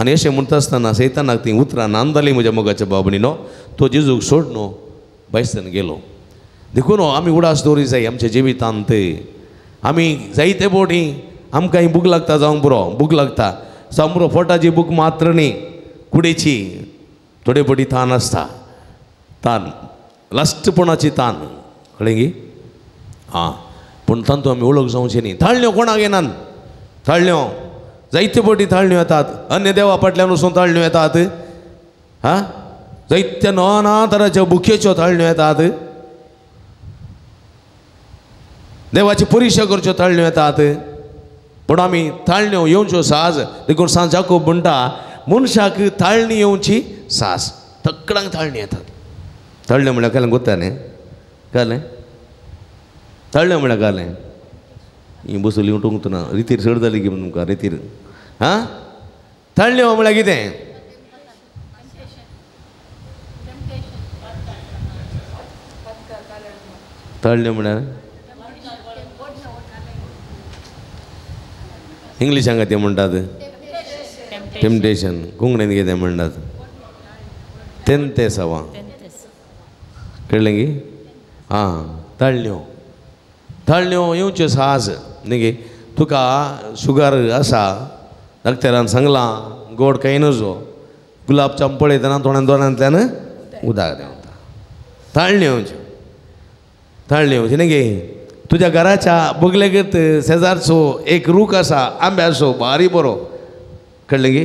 आनी अशें म्हणटा आसतना सैतानाक तीं उतरां नांदली म्हज्या मोगाच्या बाबणीनो तो जेजूक सोडनो भायसान गेलो. देखून आमी उडास दवरी जाय आमच्या जिवितांत. आमी जायते बोटी आमकां भूक लागता जावंक पुरो, भूक लागता जावंक पुरो, पोटाची भूक मात्र न्ही, कुडीची थोडे फावटी तान आसता, तान लास्टपणाची तान, कळ्ळें गी? आं, पूण तांतू आमी वळख जावची न्ही. ताळण्यो कोणाक येनात, ताळण्यो जायते फावटी ताळण्यो येतात, अन्य देवा फाटल्यान वचून ताळण्यो येतात, हां, जायत्या नाना तरांच्यो भुकेच्यो ताळण्यो येतात, देवाची परिक्षा करच्यो ताळण्यो येतात. पूण आमी ताळण्यो येवच्यो साज. देखून सांत जाकोब म्हणटा मनशाक ताळणी येवची सास. तकडांक ताळणी येतात. ताळण्यो म्हळ्यार कालें गोत्ता न्ही, कालें ताळण्यो म्हळ्यार कालें ही बसली उठूंक ना रितीर चड जाली की तुमकां रितीर. हां, ताळण्यो म्हळ्यार कितें? ताळण्यो म्हळ्यार इंग्लिशान कितें म्हणटात? टेम्पटेशन. कोंकणीन कितें म्हणटात? तेंतेसांवां. कळ्ळें गी? आं, ताळण्यो ताळण्यो येवच्यो साहस न्ही गे. तुका शुगर आसा, डॉक्टरान सांगलां गोड कांय नजो, गुलाब जाम पळयतना तोंडान दोनांतल्यान उदक देंवता. ताळण्यो येवच्यो, ताळण्यो येवच्यो न्ही गे. तुज्या घराच्या बगलेगत शेजारचो एक रूख आसा आंब्याचो, बारी बरो, कळ्ळें गी?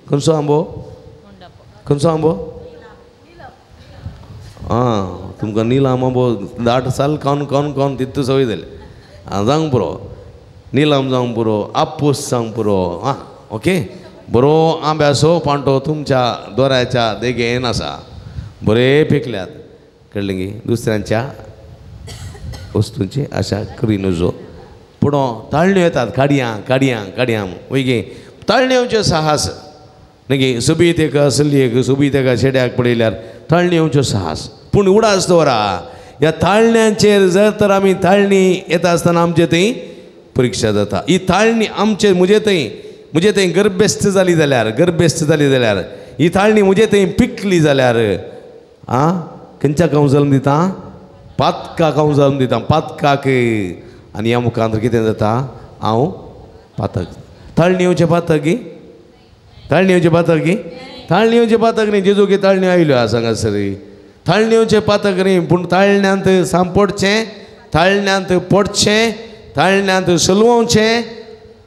खंयचो आंबो? खंयचो आंबो? आं, तुमकां निलाम आंबो दाट साल खावन खावन खावन तितू सवय जाली. आं, जावंक पुरो, निलाम जावंक पुरो, आपूस जावंक पुरो. आं, ओके, बरो आंब्याचो पांटो तुमच्या दोऱ्याच्या देगेन आसा, बरे पिकल्यात, कळ्ळें गी? दुसऱ्यांच्या वस्तूंची आशा करी नजो. पूण ताळण्यो येतात काडयां काडयां काडयां वय ताळण्यो येवच्यो साहस न्ही गे. सोबीत एका चलयेक, सोबीत एका चेड्याक पळयल्यार ताळण्यो येवच्यो साहस. पूण उडास दवरा ह्या ताळण्यांचेर. जर तर आमी ताळणी येता आसतना आमचे थंय परिक्षा जाता. ही ताळणी आमचे म्हजे थंय, म्हजे थंय गर्भेस्त जाली जाल्यार, गर्भेस्त जाली जाल्यार, ही ताळणी म्हजे थंय पिकली जाल्यार, आं, खंयच्या हांव जल्म दिता? पातकाक हांव जल्म दिता, पातकाक. आनी ह्या मुखार कितें जाता? हांव पातक. ताळणी येवचें पातक गी? ताळणी येवचें पातक गी? ताळणी येवचें पातक न्ही. जेजू की ताळण्यो आयल्यो आसा हांगासर. ताळणी येवचें पातक न्ही, पूण ताळण्यांत सांपडचें, ताळण्यांत पडचें, ताळण्यांत सलवचें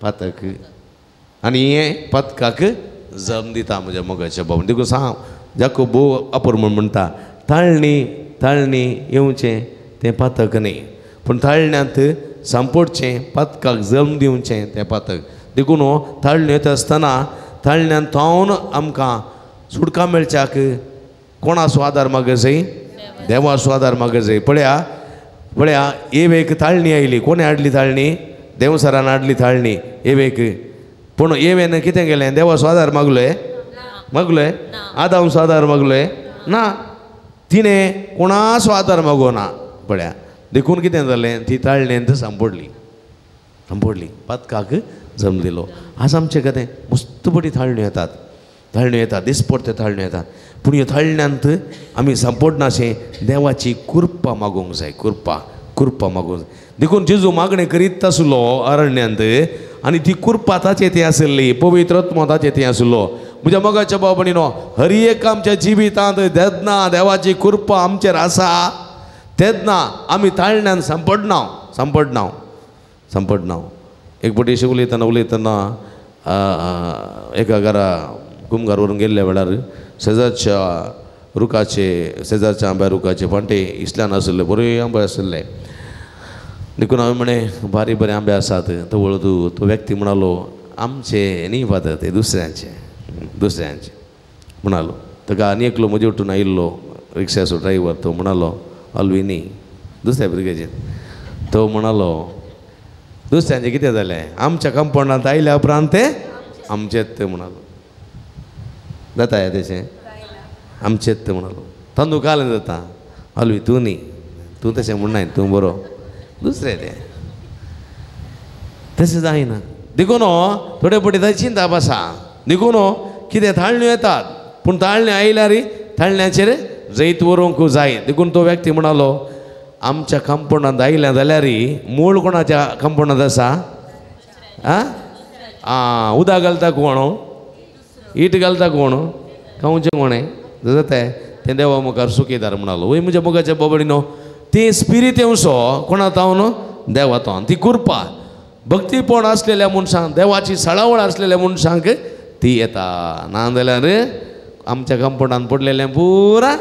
पातक. आनी हें पातकाक जल्म दिता म्हज्या मोगाच्या बाबा. देखून सांग जाकोब भोव अपर म्हूण म्हणटा ताळणी ताळणी येवचें तें पातक न्ही, पूण ताळण्यांत सांपडचें, पातकाक जल्म दिवचें तें पातक. देखून ताळण्यो येता आसतना ताळण्यांत थावन आमकां सुटका मेळच्याक कोणाचो आदार मागो जाय? देवाचो आदार मागो जाय. पळया पळया, एवेक ताळणी आयली. कोणें हाडली ताळणी? देवसरान हाडली ताळणी एवेक. पूण एवेन कितें केलें? देवाचो आदार मागलोय? मागलोय? आदामचो आदार मागलोय? ना, तिणें कोणाचो आदार मागोना. पळया, देखून कितें जालें? ती ताळणेंत सांपडली, सांपडली, पातकाक जम दिलो. आज आमचे कतें मस्त बरी ताळण्यो येतात, ताळण्यो येतात, दिसपडत्यो ताळण्यो येतात. पूण ह्या ताळण्यांत आमी सांपडनाशें देवाची कृपा मागूंक जाय, कृपा, कृपा मागूंक जाय. देखून जेजू मागणें करीत आसलो अरण्यांत, आनी ती कृपा ताचे थंय आसली, पवित्र आत्मो ताचे थंय आसलो. म्हज्या मोगाच्या भाव भयणीनो, हर एक आमच्या जिवितांत जेन्ना देवाची कृपा आमचेर आसा तेन्ना आमी ताळण्यान सांपडना, सांपडना, सांपडना. एक फावटी अशें उलयतना उलयतना एका घरा कुमगार व्हरून गेल्ल्या वेळार शेजारच्या रुखाचे, शेजारच्या आंब्या रुखाचे फांटे इसल्यान आशिल्ले, बरे आंबे आशिल्ले. देखून हांवें म्हणें बारीक बरे आंबे आसात. तो वळदू तो व्यक्ती म्हणालो आमचे न्ही फादर, ते दुसऱ्यांचे, दुसऱ्यांचे म्हणालो. ताका आनी एकलो म्हजे वटून आयिल्लो रिक्षाचो ड्रायव्हर, तो म्हणालो अल्वी न्ही दुसऱ्या भुरग्याचेर. तो म्हणालो दुसऱ्यांचें कितें जालें, आमच्या कंपाउंडांत आयल्या उपरांत ते आमचेच ते म्हणालो. जाता हें तशें? आमचेच ते म्हणालो. तांदूळ कालें जाता अल्वी तूं न्ही, तूं तशें म्हणनाय, तूं बरो, दुसरें तें तशें जायना. देखून थोडे फावटी थंय चिंताप आसा. देखून कितें ताळण्यो येतात, पूण ताळण्यो आयल्यार ताळण्याचेर जैत व्हरूंक जाय. देखून तो व्यक्ती म्हणालो आमच्या कंपाउंडांत आयल्या जाल्यार मूळ कोणाच्या कंपाउंडांत आसा आं उदक घालता कोण, it घालता कोण, खावचें कोणें जाता तें देवा मुखार सुकेदार म्हणालो. वय म्हज्या मोगाच्या बाबडीनो ती स्पिरीत येवसो कोणा तावन देवा तावन ती कृपा भक्तीपण आसलेल्या मनशांक देवाची सळावळ आसलेल्या मनशांक ती येता. ना जाल्यार आमच्या कंपाउंडान पडलेलें पुरा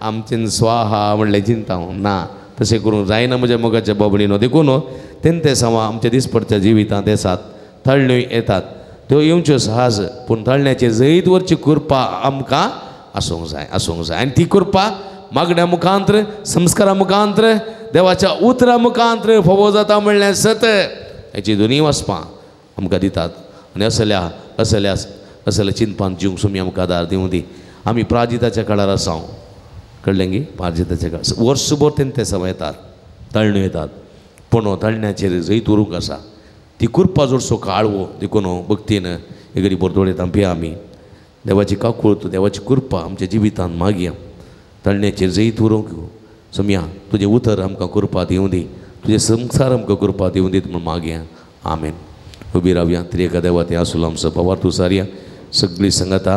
आमचें स्वाहा म्हणलें चिंता ना. तशें करूंक जायना म्हज्या मोगाच्या बाबडीनो. देखून तें सवा आमच्या दिसपडच्या जिवितांत येतात तळण्यो येतात त्यो येवच्यो सहज, पूण तळण्याचेर जैत वरची कृपा आमकां आसूंक जाय, आसूंक जाय. आनी ती कृपा मागण्या मुखांत्र, संस्कारा मुखांत्र, देवाच्या उतरा मुखांत्र फावो जाता म्हणलें सत हेची दोनूय वाचपां आमकां दितात. आनी असल्या असल्या असल्या चिंतपान जिवंक सुमी आमकां आदार दिवं दी. आमी प्राजिताच्या काळार आसा, कळ्ळें गी? प्राजिताच्या काळार वर्सभर तें समा येतात, तळण्यो येतात, पूण तळण्याचेर जैत उरूंक आसा ती कृपा जोडसो काळवो. देखून भक्तीन एक बोरदोळे तांपया आमी देवाची काकूळत देवाची कृपा आमच्या जिवितांत मागया. तळण्याचेर जैत उरूंक सोमया तुजें उतर आमकां कृपा दिवं दी, तुजें संसार आमकां कृपा दिवं दीत म्हूण मागया. आमेन. उबी रावया. त्रिएका देवा तें आसूल आमचो पवार तूं सारया सगळी संगता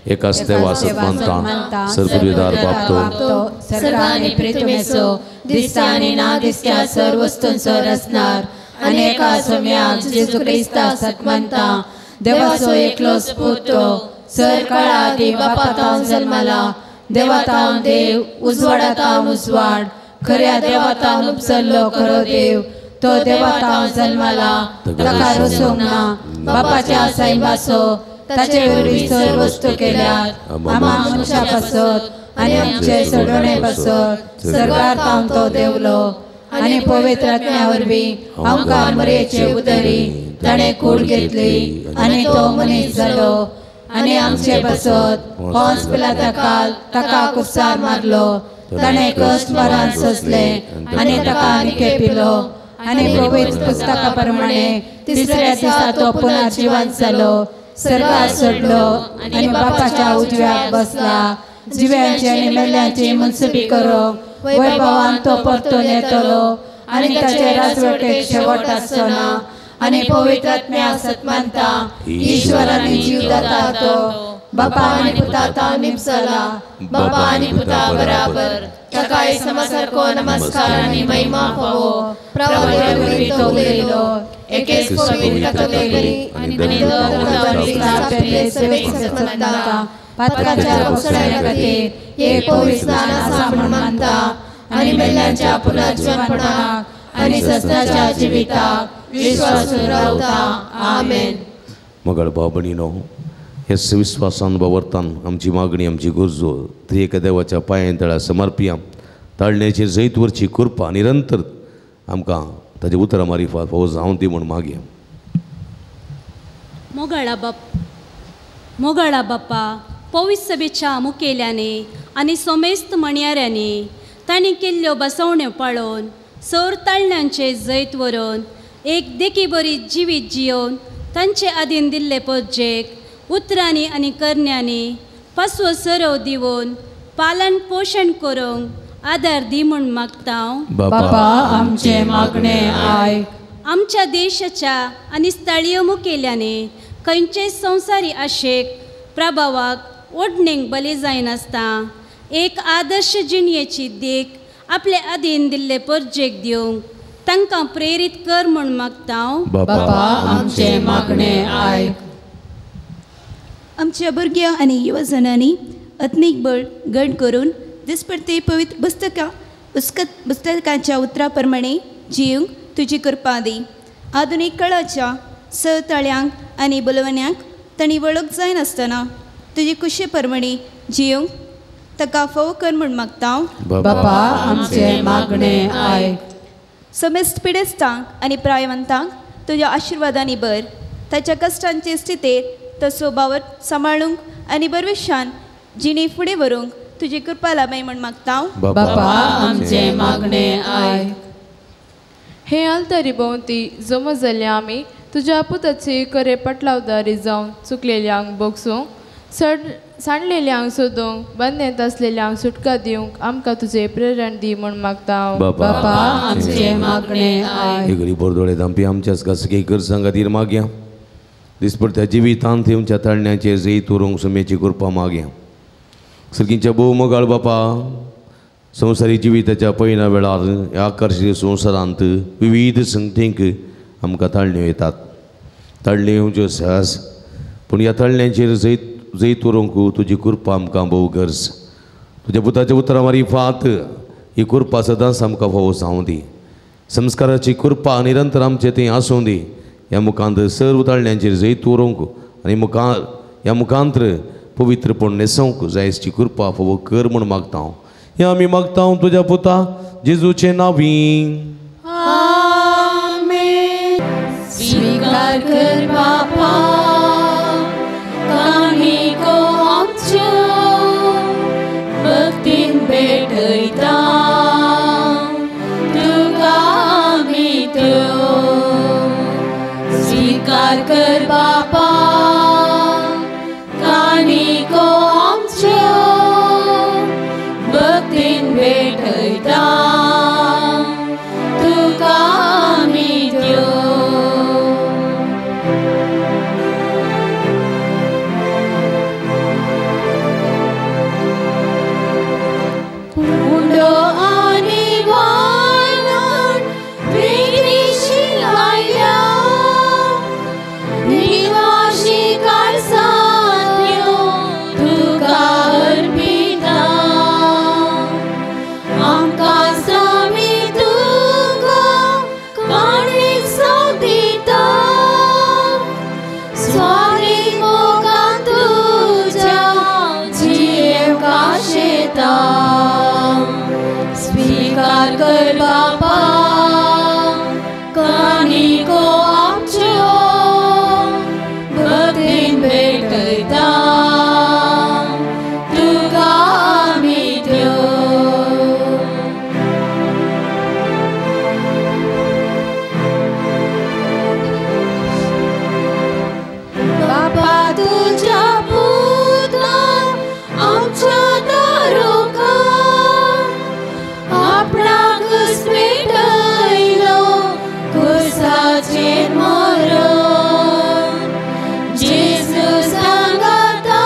एकाच देवा सत मानता सर्वदार बापतो सर्वांनी प्रितुमेचो दिसता आनी ना दिसत्या सर्व वस्तूंचो रचणार आनी एका सोम्याक जेजू क्रिस्ता सत मानता देवाचो एकलोच पूत सर काळा आदी बापा तावन जल्मला देवा तावन देव उजवाडा तावन उजवाड खऱ्या देवा तावन उपसरलो खरो देव तो देवा तावन जल्मला ताका रचूंक ना बापाच्या सैमाचो ताचे वरवीं सर्व वस्तू केल्यात आमा मनशा पासत आनी आमचे सोडवणे पासत सरकार तावन तो देवलो आनी पवित्र आत्म्या वरवीं आमकां मरयेचे उदरी ताणें कूड घेतली आनी तो मनीस जालो आनी आमचे पासत पोंस पिलाता काल ताका कुर्सार मारलो ताणें कश्ट मरण सोंसलें आनी ताका निके पिलो आनी पवित्र पुस्तका प्रमाणे तिसऱ्या दिसा तो पुनर्जिवंत जालो सरकार सोडलो आनी बापाच्या उजव्याक बसला जिव्यांची आनी मेल्ल्यांची मुन्सुबी करूंक वैभवान तो परतून येतलो आनी ताचे राजवटेक शेवट आसचो ना. आनी पवित्र आत्म्या सत मानता ईश्वरानी जीव दाता तो बापा आनी पुता तावन निमसला बापा आनी पुता बराबर ताकाय समासारको नमस्कार आनी महिमा फावो प्रभु तो उलयलो एकेच पवित्र कातोलीक आनी मानता पातकाच्या भोगसण्या खातीर एक पवित्र स्नान आसा म्हूण मानता आनी मेल्ल्यांच्या पुनर्जीवनपणाक आनी सस्नाच्या जिविताक विश्वासून रावता. आमेन. मगळ भाव भयणीनो, हे विस्वासान बावरतान आमची मागणी आमची गरजो त्रिएका देवाच्या पांयां तळा समर्पिया. ताळण्याचेर जैत वरची कृपा निरंतर आमकां ताच्या उतरां मारिफात फावो जावं दी म्हूण मागया. मोगाळा बाप्पा, पवित्र सभेच्या मुखेल्यांनी आनी सोमेस्त म्हणयाऱ्यांनी तांणी केल्ल्यो बसवण्यो पाळोवन सर ताळण्यांचे जैत व्हरून एक देखी बरी जिवीत जियोवन तांचे आदीन दिल्ले पोजेक उतरांनी आनी करण्यांनी पासवो सरव दिवन पालन पोशण करूंक आदार दी म्हूण मागता. बापा आमचें मागणें आयक. आमच्या देशाच्या आनी स्थळीय मुखेल्यांनी खंयचेय संवसारी आशेक प्रभावाक ओडणेक बली जायनासतना एक आदर्श जिणयेची देख आपले आदीन दिल्ले परजेक दिवंक तांकां प्रेरीत कर म्हूण मागता. बापा आमचें मागणें आयक. आमच्या भुरग्यां आनी युवजनांनी आत्मीक बळ घट करून दिसपडते पवित्र पुस्तकां पुस्तकाच्या उतरा प्रमाणे जिवंक तुजी कृपा दी. आधुनीक काळाच्या सहताळ्यांक आनी बोलवण्यांक तांणी वळख जायनासतना तुजी कुशे प्रमाणे जिवंक ताका फावो कर म्हूण मागता. बापा आमचें मागणें आयक. समेस्त पिडेस्तांक आनी प्रायवंतांक तुज्या आशिर्वादांनी भर. ताच्या कश्टांचे स्थितीर तसो बावर सांबाळूंक आनी बरविशान जिणी फुडें व्हरूंक तुजी कृपा लाभय म्हूण मागता. बापा आमचें मागणें आयक. हे आलतरी भोंवती जमा जाल्ल्या आमी तुज्या पुताची खरे पटलावदारी जावन चुकलेल्यांक बोगसूंक सांडलेल्यांक सोदूंक बंदेंत आसलेल्यांक सुटका दिवंक आमकां तुजें प्रेरण दी म्हूण मागता हांव. बापा आमचें मागणें आयक. हे गरीब दोळे धांपी आमच्याच खासगी गरजां खातीर मागया. दिसपडत्या जिवितांत तुमच्या ताळण्याचेर जैत उरोवंक सुमेची कृपा मागया. सर्गींच्या भोव मोगाळ बापा, संवसारी जिविताच्या पयल्या वेळार ह्या आकर्शीत संवसारांत विविध संगतींक आमकां ताळण्यो येतात. ताळण्यो येवच्यो सहज, पूण ह्या ताळण्यांचेर जैत उरोवंक तुजी कृपा आमकां भोव गरज. तुज्या पुताच्या उतरां मारिफात ही कृपा सदांच आमकां फावो जावं दी. संस्काराची कृपा निरंतर आमचे थंय आसूं दी. ह्या मुखांत सर्व ताळण्यांचेर जैत उरोवंक आनी ह्या मुखांत पवित्रपण न्हेसोवंक जायची कृपा फावो कर म्हूण मागता हांव. हें आमी मागता हांव तुज्या पुता जेजूचे नांवी. आमेन. स्वीकार कर बापा काणिको आमच्यो भक्तीन भेटयता तुका आमी त्यो. स्वीकार कर बापा काणिको आमच्यो भक्तीन भेटयता तुका आमी त्यो. उंडो आनी वायनान वेगळीशी लायल्या निवाशी काळसांतल्यो तुका अर्पिता. आमकां स्वामी तुका काणीक सोदिता स्वारी मोगान तुज्या जियेवंक आशेता. स्वीकार कर बापा काणिको आमच्यो भक्तीन भेटयता तुका आमी त्यो. बापा तुज्या पुतान आमच्या दारोका आपणाकच पेटयलो कुसाचेर मरण. जेजू सांगाता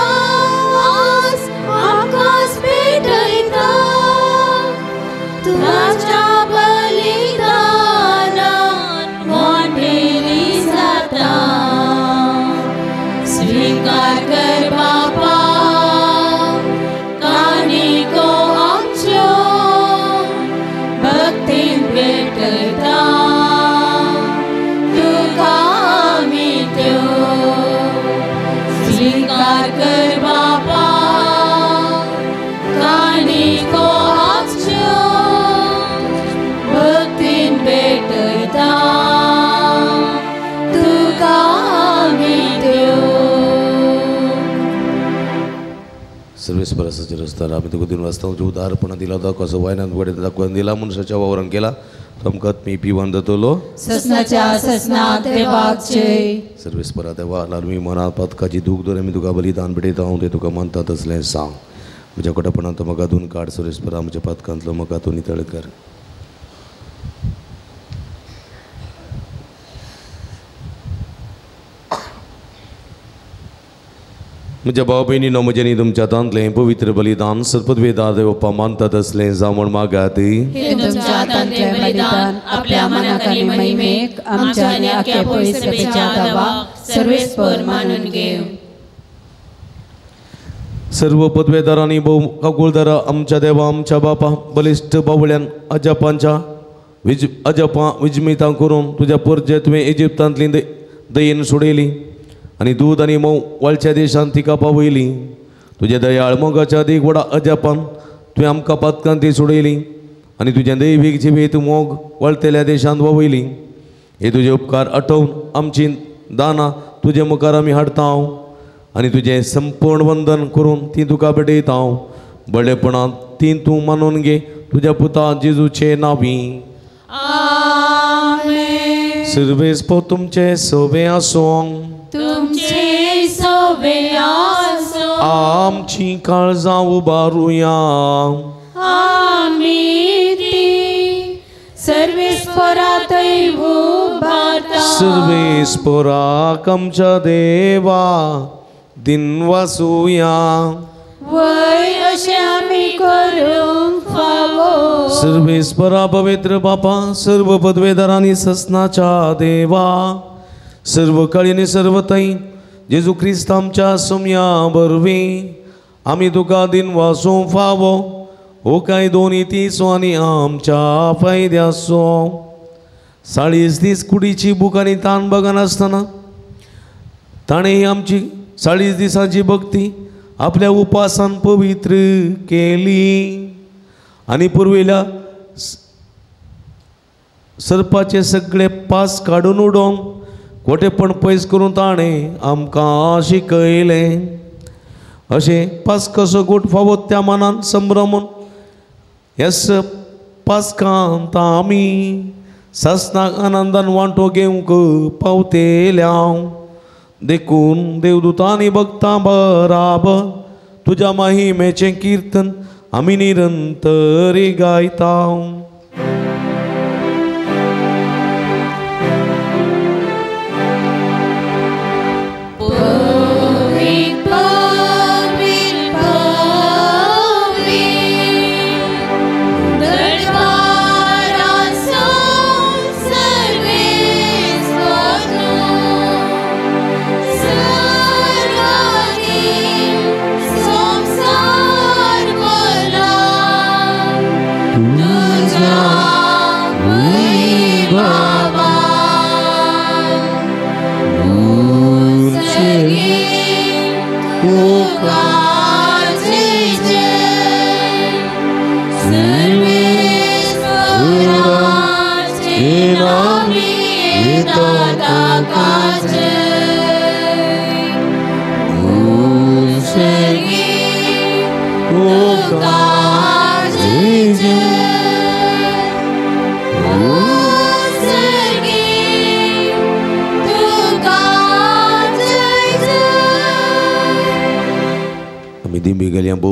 आज आमकांच पेटयता तुज्या बलिदानान मोटेली जाता. स्वीकार कर बापा काणिको आमच्यो भक्तीन भेटयता तुका आमी त्यो. स्वीकार कर बापा काणिको आमच्यो भक्तीन भेटयता तुका आमी त्यो. सर्वेस्परासाचेर रस्त्यार आमी तुका दिवन वाचता तुज्या उदारपणा दिला कसो वायनान वडे दाखोवन दिला मनशाच्या वावरान केला तो आमकां आत्मी पिवन जातलो. ससनाच्या ससनात देवाक जय. सर्वेस्परा देवा लालमी मनात पातकाची दूख दर आमी तुका बलिदान भेटयता हांव तें तुका मानता तसलें सांग. म्हज्या कोटापणांत म्हाका धुवन काड सर्वेस्परा, म्हज्या पातकांतलो म्हाका तूं नितळ कर. म्हज्या भाव भयणीनो, म्हजें न्ही तुमच्या हातांतलें पवित्र बलिदान सर्पद्वेदा देवप्पा मानता तसलें जावं म्हूण मागात. हे तुमच्या हातांतलें बलिदान आपल्या मनाक आनी महिमेक आमच्या आनी आख्या पवित्रतेच्या देवाक सर्वेस्पर मानून घेवं. सर्व पदवेदारांनी भोव काकुळदारा आमच्या देवा आमच्या बापा बलिश्ट बावळ्यान अजापांच्या अजापां विजमितां करून तुज्या परजे तुवें इजिप्तांतली दयेन सोडयली आनी दूद आनी मोव वाळच्या देशांत तिका पावयली. तुज्या दयाळ मोगाच्या देख व्हडा अजापान तुवें आमकां पातकांत ती सोडयली आनी तुज्या दैवीक जिवीत मोग वळतेल्या देशांत वावयली. हे तुजे उपकार आठोवन आमची दानां तुजे मुखार आमी हाडता हांव आनी तुजें संपूर्ण वंदन करून ती तुका भेटयता हांव. बळेपणांत ती तूं मानून घे तुज्या पुता जेजूचे नांवी. आमेन. सर्वेस्पर तुमचे सोबे आसूं. तुमचे सोबे आसूं. आमची काळजां उबारुया. आमी ती सर्वेस्परातय उबारता. सर्वेस्पराक आमच्या देवा दिनवासुया. वय अशें आमी करूंक फावो. सर्वेस्परा पवित्र बापा, सर्व पदवेदारांनी ससनाच्या देवा, सर्व काळी आनी सर्व थंय जेजू क्रिस्त आमच्या सुम्या वरवीं आमी तुका दिनवासूंक फावो. हो कायदो नितीचो आनी आमच्या फायद्याचो. 40 दीस कुडीची भूक आनी तान बगनासतना ताणें ही आमची 40 दिसांची भक्ती आपल्या उपासान पवित्र केली आनी पुर्विल्ल्या सर्पाचे सगळे पास काडून उडोवन खोटेपण पयस करून ताणें आमकां शिकयलें. अशें पास कसो गोट फावो त्या मनान संभ्रमून ह्याच पासकांत आमी सासनाक आनंदान वांटो घेवंक पावतेल्या. देखून देवदूतांनी भक्तां बराबर तुज्या महिमेचें किर्तन आमी निरंतर गायता.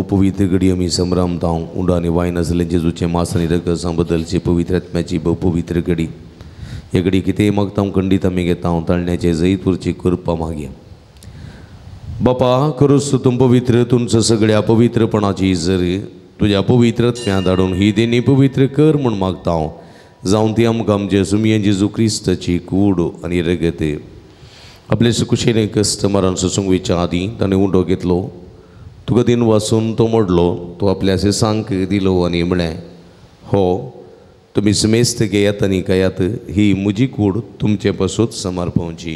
पवित्र घडी आमी संभ्रमता उंडो आनी वायन आसलें जेजूचें मास आनी रगत बदलचे पवित्र आत्म्याची भोव पवित्र घडी. हे घडी कितेंय मागता खंडीत आमी घेता ताळण्याचे जैत उरची कृपा मागया. बापा करूस तूं पवित्र तुमचं सगळ्या पवित्रपणाची जर तुज्या पवित्र आत्म्या धाडून ही देणी पवित्र कर म्हूण मागता जावन ती आमकां आमचे सुमये जेजू क्रिस्ताची कूड आनी रगत. आपले सुकुशेने कस्टमरान सोसूंक आदीं ताणें उंडो घेतलो, तुका दिन वासून तो मोडलो, तो आपल्या सांक दिलो आनी म्हळें, हो तुमी समेस्त घेयात आनी खायात, ही म्हजी कूड तुमचे पासून समर्पवची.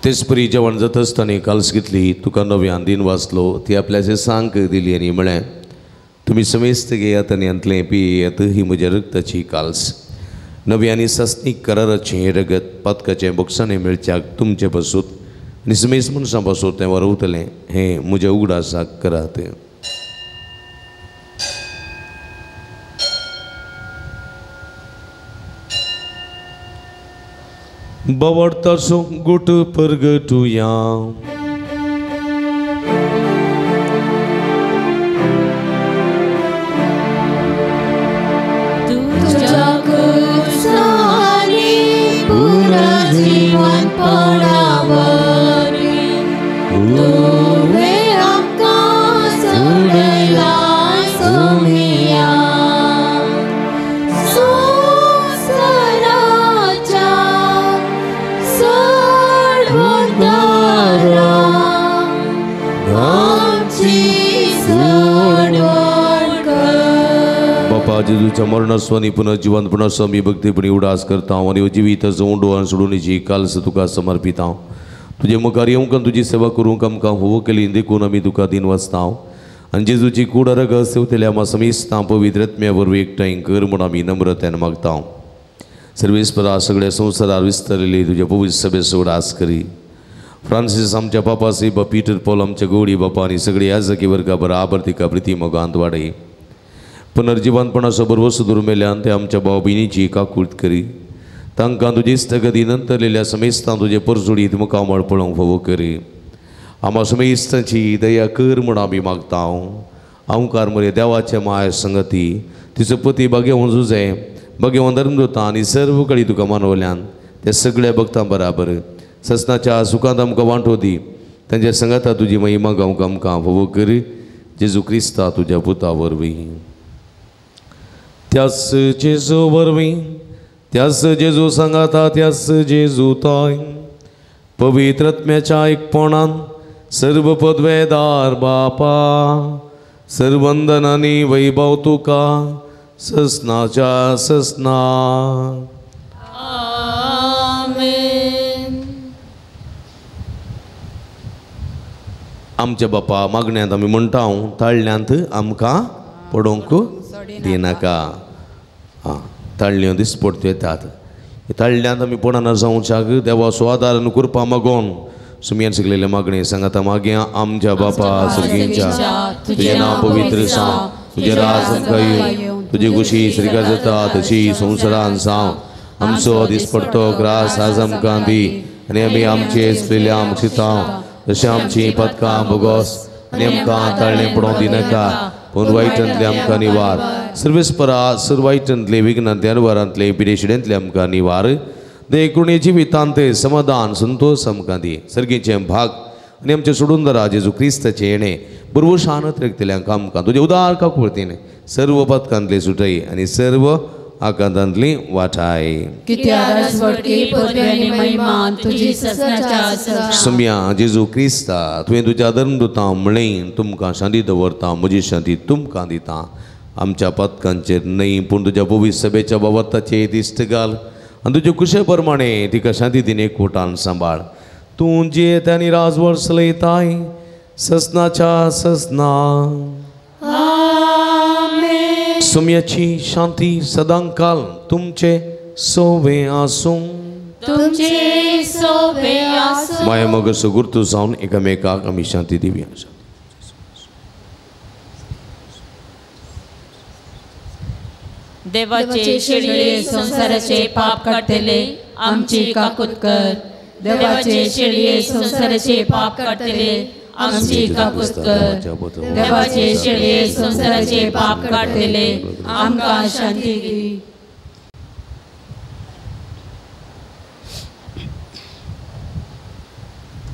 तेचपरी जेवण जाता आसतना काल्स घेतली, तुका नव्यान दिन वाचलो, ती आपल्या सांक दिली आनी म्हळें, तुमी समेस्त घेयात आनी हांतलें पियेयात, ही म्हज्या रक्ताची काल्स, नवी आनी सासणीक कराराचें रगत पातकाचें बोगसाणें मेळच्याक तुमचे पासून आनी समेस्त मनशां पासून तें वरवतलें, हें म्हज्या उगडासाक करात. बवडतासो गुट परगटुया. जेजूच्या मरणाचो आनी पुनर्जिवंतपणाचो आमी भक्तीपणी उडास करता आनी जिवीताचो उंडो आनी सोडूनीची काल्स तुका समर्पिता. तुजे मुखार येवंक आनी तुजी सेवा करूंक आमकां होवो केली देखून आमी तुका दिन वाचता आनी जेजूची कूड रगत सेवतल्या आमा समेस्तां पवित्र आत्म्या वरवीं एकठांय कर म्हूण आमी नम्रतेन मागता. सर्वेस्परा सगळ्या संवसारार विस्तारिल्ली तुज्या पवित्र सभेचो उडास करी. फ्रांसीस आमच्या पापा सेबा पीटर पॉल आमच्या गोडी बापा आनी सगळी याजकी वर्गा बराबर तिका प्रिती मोगांत वाडय. पुनर्जिवंतपणाचो भरवंसो दुर्मेल्यान ते आमच्या भाव भयणीची काकूळत करी. तांकां तुजी इश्टगती नंतरलेल्या समेस्तां तुजे परजोडीत मुखामळ पळोवंक फावो करी. आमा समेस्तांची दया कर म्हूण आमी मागता. आमकार मरे देवाचे माय संगती तिचो पती भाग्यवंत जुजे भाग्यवंत धर्मदूतां आनी सर्व कडेन तुका मानवल्यान त्या सगळ्या भक्तां बराबर ससनाच्या सुखांत आमकां वांटो दी. तांच्या संगाता तुजी महिमा गावंक आमकां फावो कर. जेजू क्रिस्ता तुज्या पुता वरवीं. त्यास जेजू वरवीं, त्यास जेजू सांगाता, त्यास जेजू ताय पवित्रत्म्याच्या एकपणान सर्व पदवेदार बापा सर्वंदनानी वैभव तुका ससनाच्या ससना. आमेन. आमच्या बापा मागण्यांत आमी म्हणटा ताळ्यांत आमकां पडोवंक दिनाका. आं, ताळ्यो दिसपडट्यो येतात. ताळ्यांत आमी पडना जावच्याक देवाचो आदार आनी कृपा मागोवन सुमयान शिकलेले मागणे सांगाता मागया. आमच्या बापा सर्गींच्या, तुजें नांव पवित्र जावं, तुजें राज आमकां येवं, तुजी खुशी स्वर्गार जाता तशी संवसारान जावं. आमचो दिसपडतो ग्रास आज आमकां दी आनी आमी आमचे चुकलेल्या आमक्षितां तशें आमचीं पदकां भोगोस आनी आमकां ताळणें पडोवंक दिनाका, पूण वायटांतले आमकां निवार. सर्वेस्परा सर वायटांतले विघ्नांतले अनवरांतले पिडेशिडेंतले आमकां निवार. देखून जिवितांत समाधान संतोष आमकां दी. सर्गीचें भाग आनी आमचें सोडून जेजू क्रिस्ताचें येणें बरवशान त्रेकतल्यांक आमकां तुजें उदार काकुळतीन सर्व पदकांतले सुटय आनी सर्व आकांतांतली वाठाय. सम्या जेजू क्रिस्ता तुवें तुज्या धर्मदूतां म्हणलें तुमकां शांती दवरता, म्हजी शांती तुमकां दिता. आमच्या पदकांचेर न्हय पूण तुज्या पवित्र सभेच्या बाबताचेर दिश्ट घाल आनी तुजे कुशे प्रमाणे तिका शांती दिन एकवटान सांबाळ. तूं जियेता आनी राजवट चलयताय ससनाच्या ससना. सुम्याची शांती सदांकाल तुमचे सोवे आसूं. तुमचे सोवे आसूं. माया मग सुगुर्तू जावन एकामेकाक आमी शांती दिवया. देवाचे शेळये संवसाराचे पाप काडटले आमची काकूत कर. देवाचे शेळये संवसाराचे पाप काडटले आमची काकूत कर. देवाचे शेळये संवसाराचे पाप काडटले आमकां शांती दी.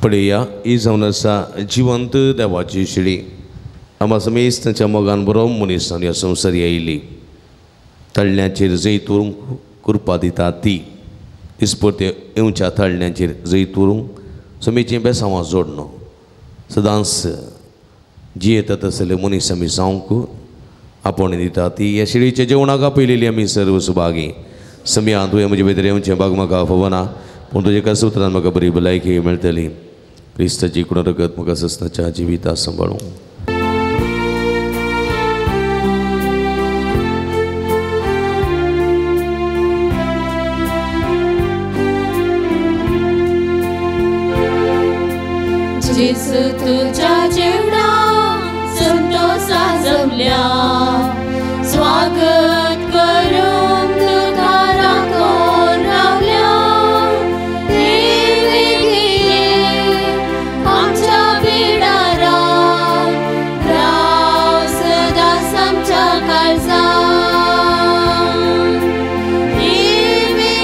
पळया ही जावन आसा जिवंत देवाची शेळी. आमा समेस्त तांच्या मोगान बरो मनीस ह्या संवसारी आयिल्ली. तळण्याचेर जैत व्हरूंक कृपा दिता ती दिसपडते येवच्या तळण्याचेर जैत व्हरूंक समेचीं बेसांवां जोडणो सदांच जियेता तसले मनीस आमी जावंक आपोवणी दिता ती. ह्या शेळीच्या जेवणाक आपयलेली आमी सर्व सुभागी. सम्या तुवें म्हजे भितर येवचें भाग म्हाका फवना, पूण तुजे कस उतरान म्हाका बरी भलायकी मेळटली. क्रिस्ताची कुण रगत म्हाका ससनाच्या जिविता सांबाळूं. जेजू तुझ्या जेवणा संतोषा जमल्या, स्वागत करून तुका राखून रावल्या. देवी आमच्या बिडारान राव सदांच आमच्या काळजान. देवी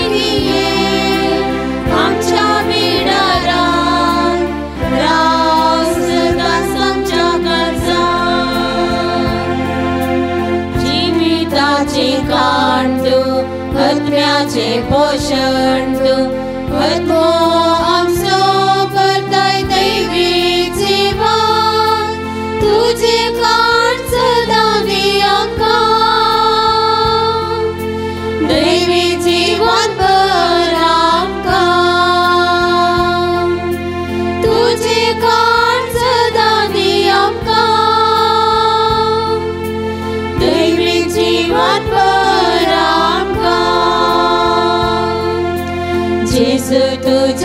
आमच्या बिडारान राव सदांच आमच्या काळजान. जिविताचे काण तूं, आत्म्याचे पोशण तूं, आत्मो आमचो करताय दैवी जीवन. तुजें काण सदां दी आमकां, दैवी जीवन भर आमकां. तुजें काण सदां दी आमकां, दैवी जीवन भर आमकां. जेजू तुझ्या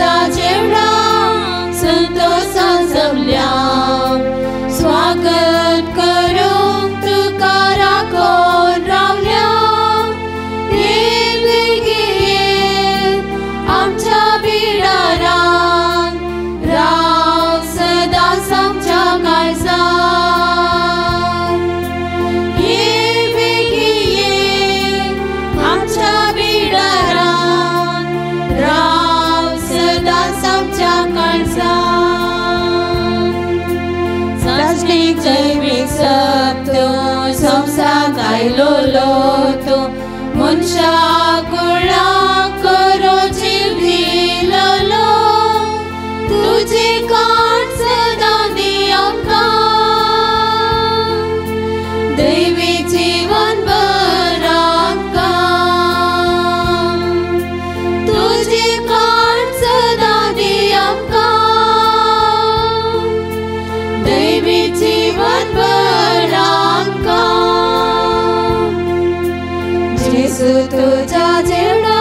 जैवीक सप्त संसाक आयलोलो तूं मनशा कुळाक करो जीव दिलोलो तुजी काण सदां दी आमकां दैवी जीवन बरांकां तुजी काण सदां दी आमकां दैवी जीवन बरांकां जेजू तुज्या जेवणा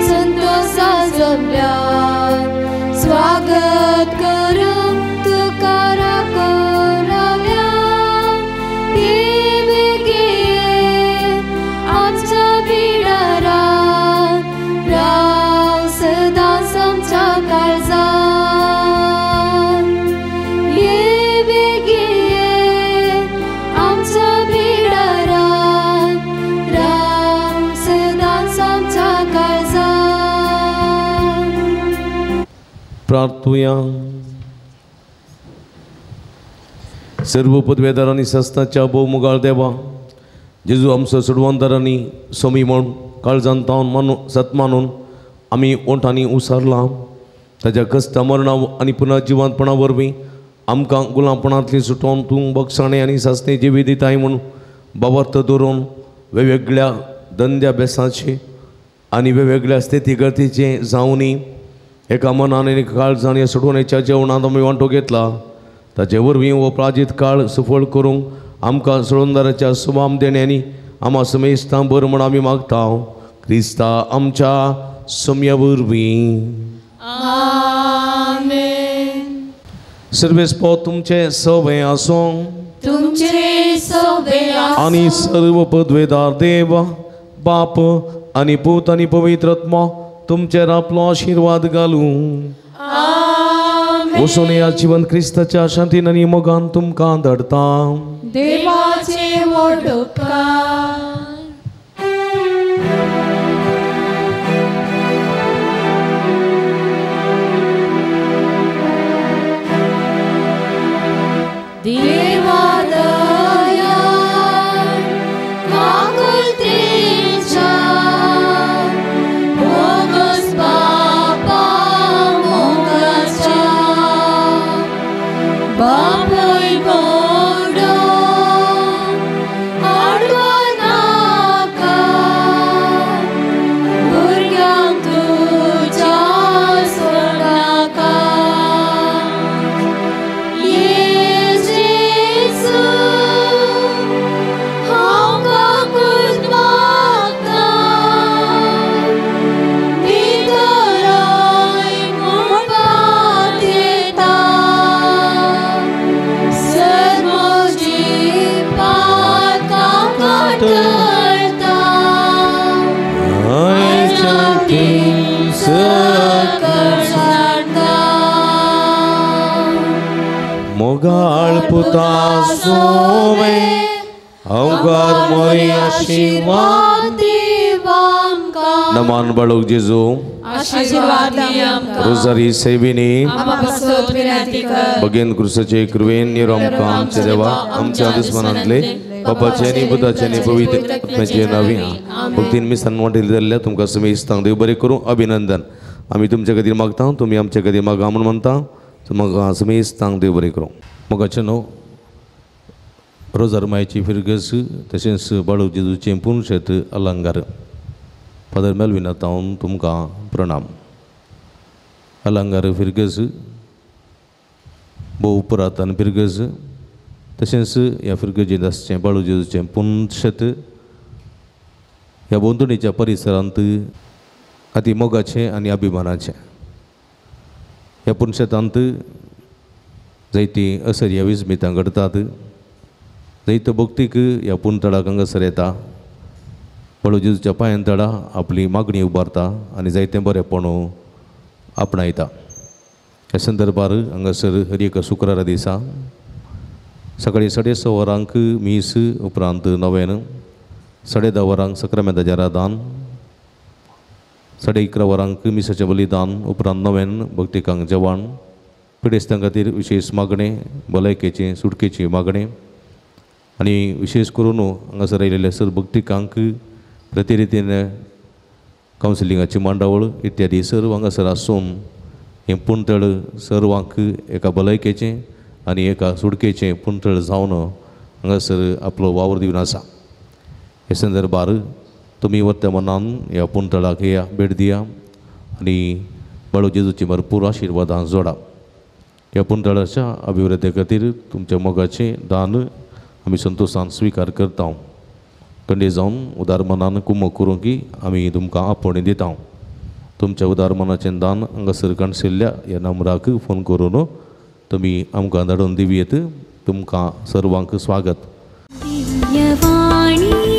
संतोषा जमल्या स्वागत करूं तुका राखोराव्या देवगे आमच्या बिडारात राव सदांच आमच्या काळजात देवगे आमच्या बिडारात राव सदांच आमच्या काळजात. प्रार्थुया. सर्व पदवेदारांनी सस्ताच्या भोवमुगाळ देवा जेजू आमचो सोडवंदारांनी सोमी म्हूण काळजान तावन मानून सत मानून आमी ओंठांनी उसारला ताज्या कश्टा मरणा आनी पुनर्जिवंतपणा वरवीं आमकां गुलामपणांतली सुटोवन तूं बक्षाणे आनी सासणे जिवी दिताय म्हूण बाबार्थ दवरून वेगवेगळ्या धंद्या बेसाचे आनी वेगवेगळ्या स्थिती गतीचे जावनी एका मनान आनी काळजान ह्या सोडवणेच्या जेवणांत आमी वांटो घेतला ताचे वरवीं हो प्राजीत काळ सफळ करूंक आमकां सोडवणदाराच्या सुमाम देण्यांनी आमा समेस्तां बर म्हूण आमी मागता क्रिस्ता आमच्या सम्या वरवीं. आमेन. सर्वेस्पो तुमचे सवे आसूं तुमचे सवे आसूं आनी सर्व पदवेदार देव बाप आनी पूत आनी पवित्र आत्मो तुमचेर आपलो आशिर्वाद घालूं. आमेन. वचून ह्या जिवन क्रिस्ताच्या शांतीन आनी मोगान तुमकां धाडटा. देवाचे व्हड उपकार. देवा दया काकुळतेच्या भोगस पापा मोगाच्या बापूय मोडो आडवा नाका भुरग्यांक तुज्या सोडनाका. ये जेजू हांव काकूट मागता भितरय म्हणपाक येता सर म्हजी पातकां काडटा सकट मोगाळ पुता सोवे अवघार मोरी आशिर्वाद देवांका नमान बाळूक जेजू आशीर्वाद दी आमकां. रोजारी सेविनी आमकां पासत विनंती कर. भगेन क्रुसाचे कृपेन निरोमकां आमच्या देवा आमच्या दुस्मनांतले बापाचे आनी पुताचे आनी पवित्र आत्म्याचे नांवी भक्तीन मिसान वांटेल जाल्ल्या तुमकां समेस्तांक देव बरें करूं अभिनंदन. आमी तुमच्या खातीर मागता तुमी आमच्या खातीर मागा म्हूण म्हणटा तुमकां समेस्तांक देव बरें करूं. मोगाचें न्हू रोजार मायची फिरगस तशेंच बाळू जेजूचें पुनशेत अलंकार फादर मेलविना तावन तुमकां प्रणाम. अलंकार फिरगस भोव पुरातन फिरगस तशेंच ह्या फिरगजेंत आसचें बाळू जेजूचें पुनशेत ह्या भोंवतणीच्या परिसरांत अती मोगाचें आनी अभिमानाचें. ह्या पुनशेतांत जायतीं असर्या विस्मितां घडटात जैत भक्तीक ह्या पुनतळाक हांगासर येता बाळू जेजूच्या पांयान तळा आपली मागणी उबारता आनी जायतें बरेंपण आपणायता. ह्या संदर्भार हांगासर हर एका शुक्रारा दिसा सकाळीं 6:30 वरांक मीस उपरांत नव्यान 10:30 वरांक सक्रामेंताचें आराधन 11:30 वरांक मिसाचें बलिदान उपरांत नव्यान भक्तिकांक जेवण पिडेस्तां खातीर विशेश मागणें, भलायकेचें सुटकेचें मागणें आनी विशेश करून हांगासर आयिल्ल्या सर भक्तिकांक प्रतिरितीन कावन्सिलिंगाची मांडावळ इत्यादी सर्व हांगासर आसून हें पुंतळ सर्वांक एका भलायकेचें आनी एका सुटकेचें पुंतळ जावन हांगासर आपलो वावर दिवन आसा. हे संदर्भार तुमी वर्तमानान ह्या पुंतळाक या भेट दिया आनी बाळू जेजूची भरपूर आशिर्वादां जोडा. ह्या पुंतळाच्या अभिवृद्धी खातीर तुमच्या मोगाचें दान आमी संतोशान स्विकार करता. कंडे जावन उदार मनान कुमक करूंक आमी तुमकां आपोवणें दिता. तुमच्या उदार मनाचें दान हांगासर काणशिल्ल्या ह्या नंबराक फोन करून तुमी आमकां धाडून दिवयेत. तुमकां सर्वांक स्वागत. दिव्यवाणी.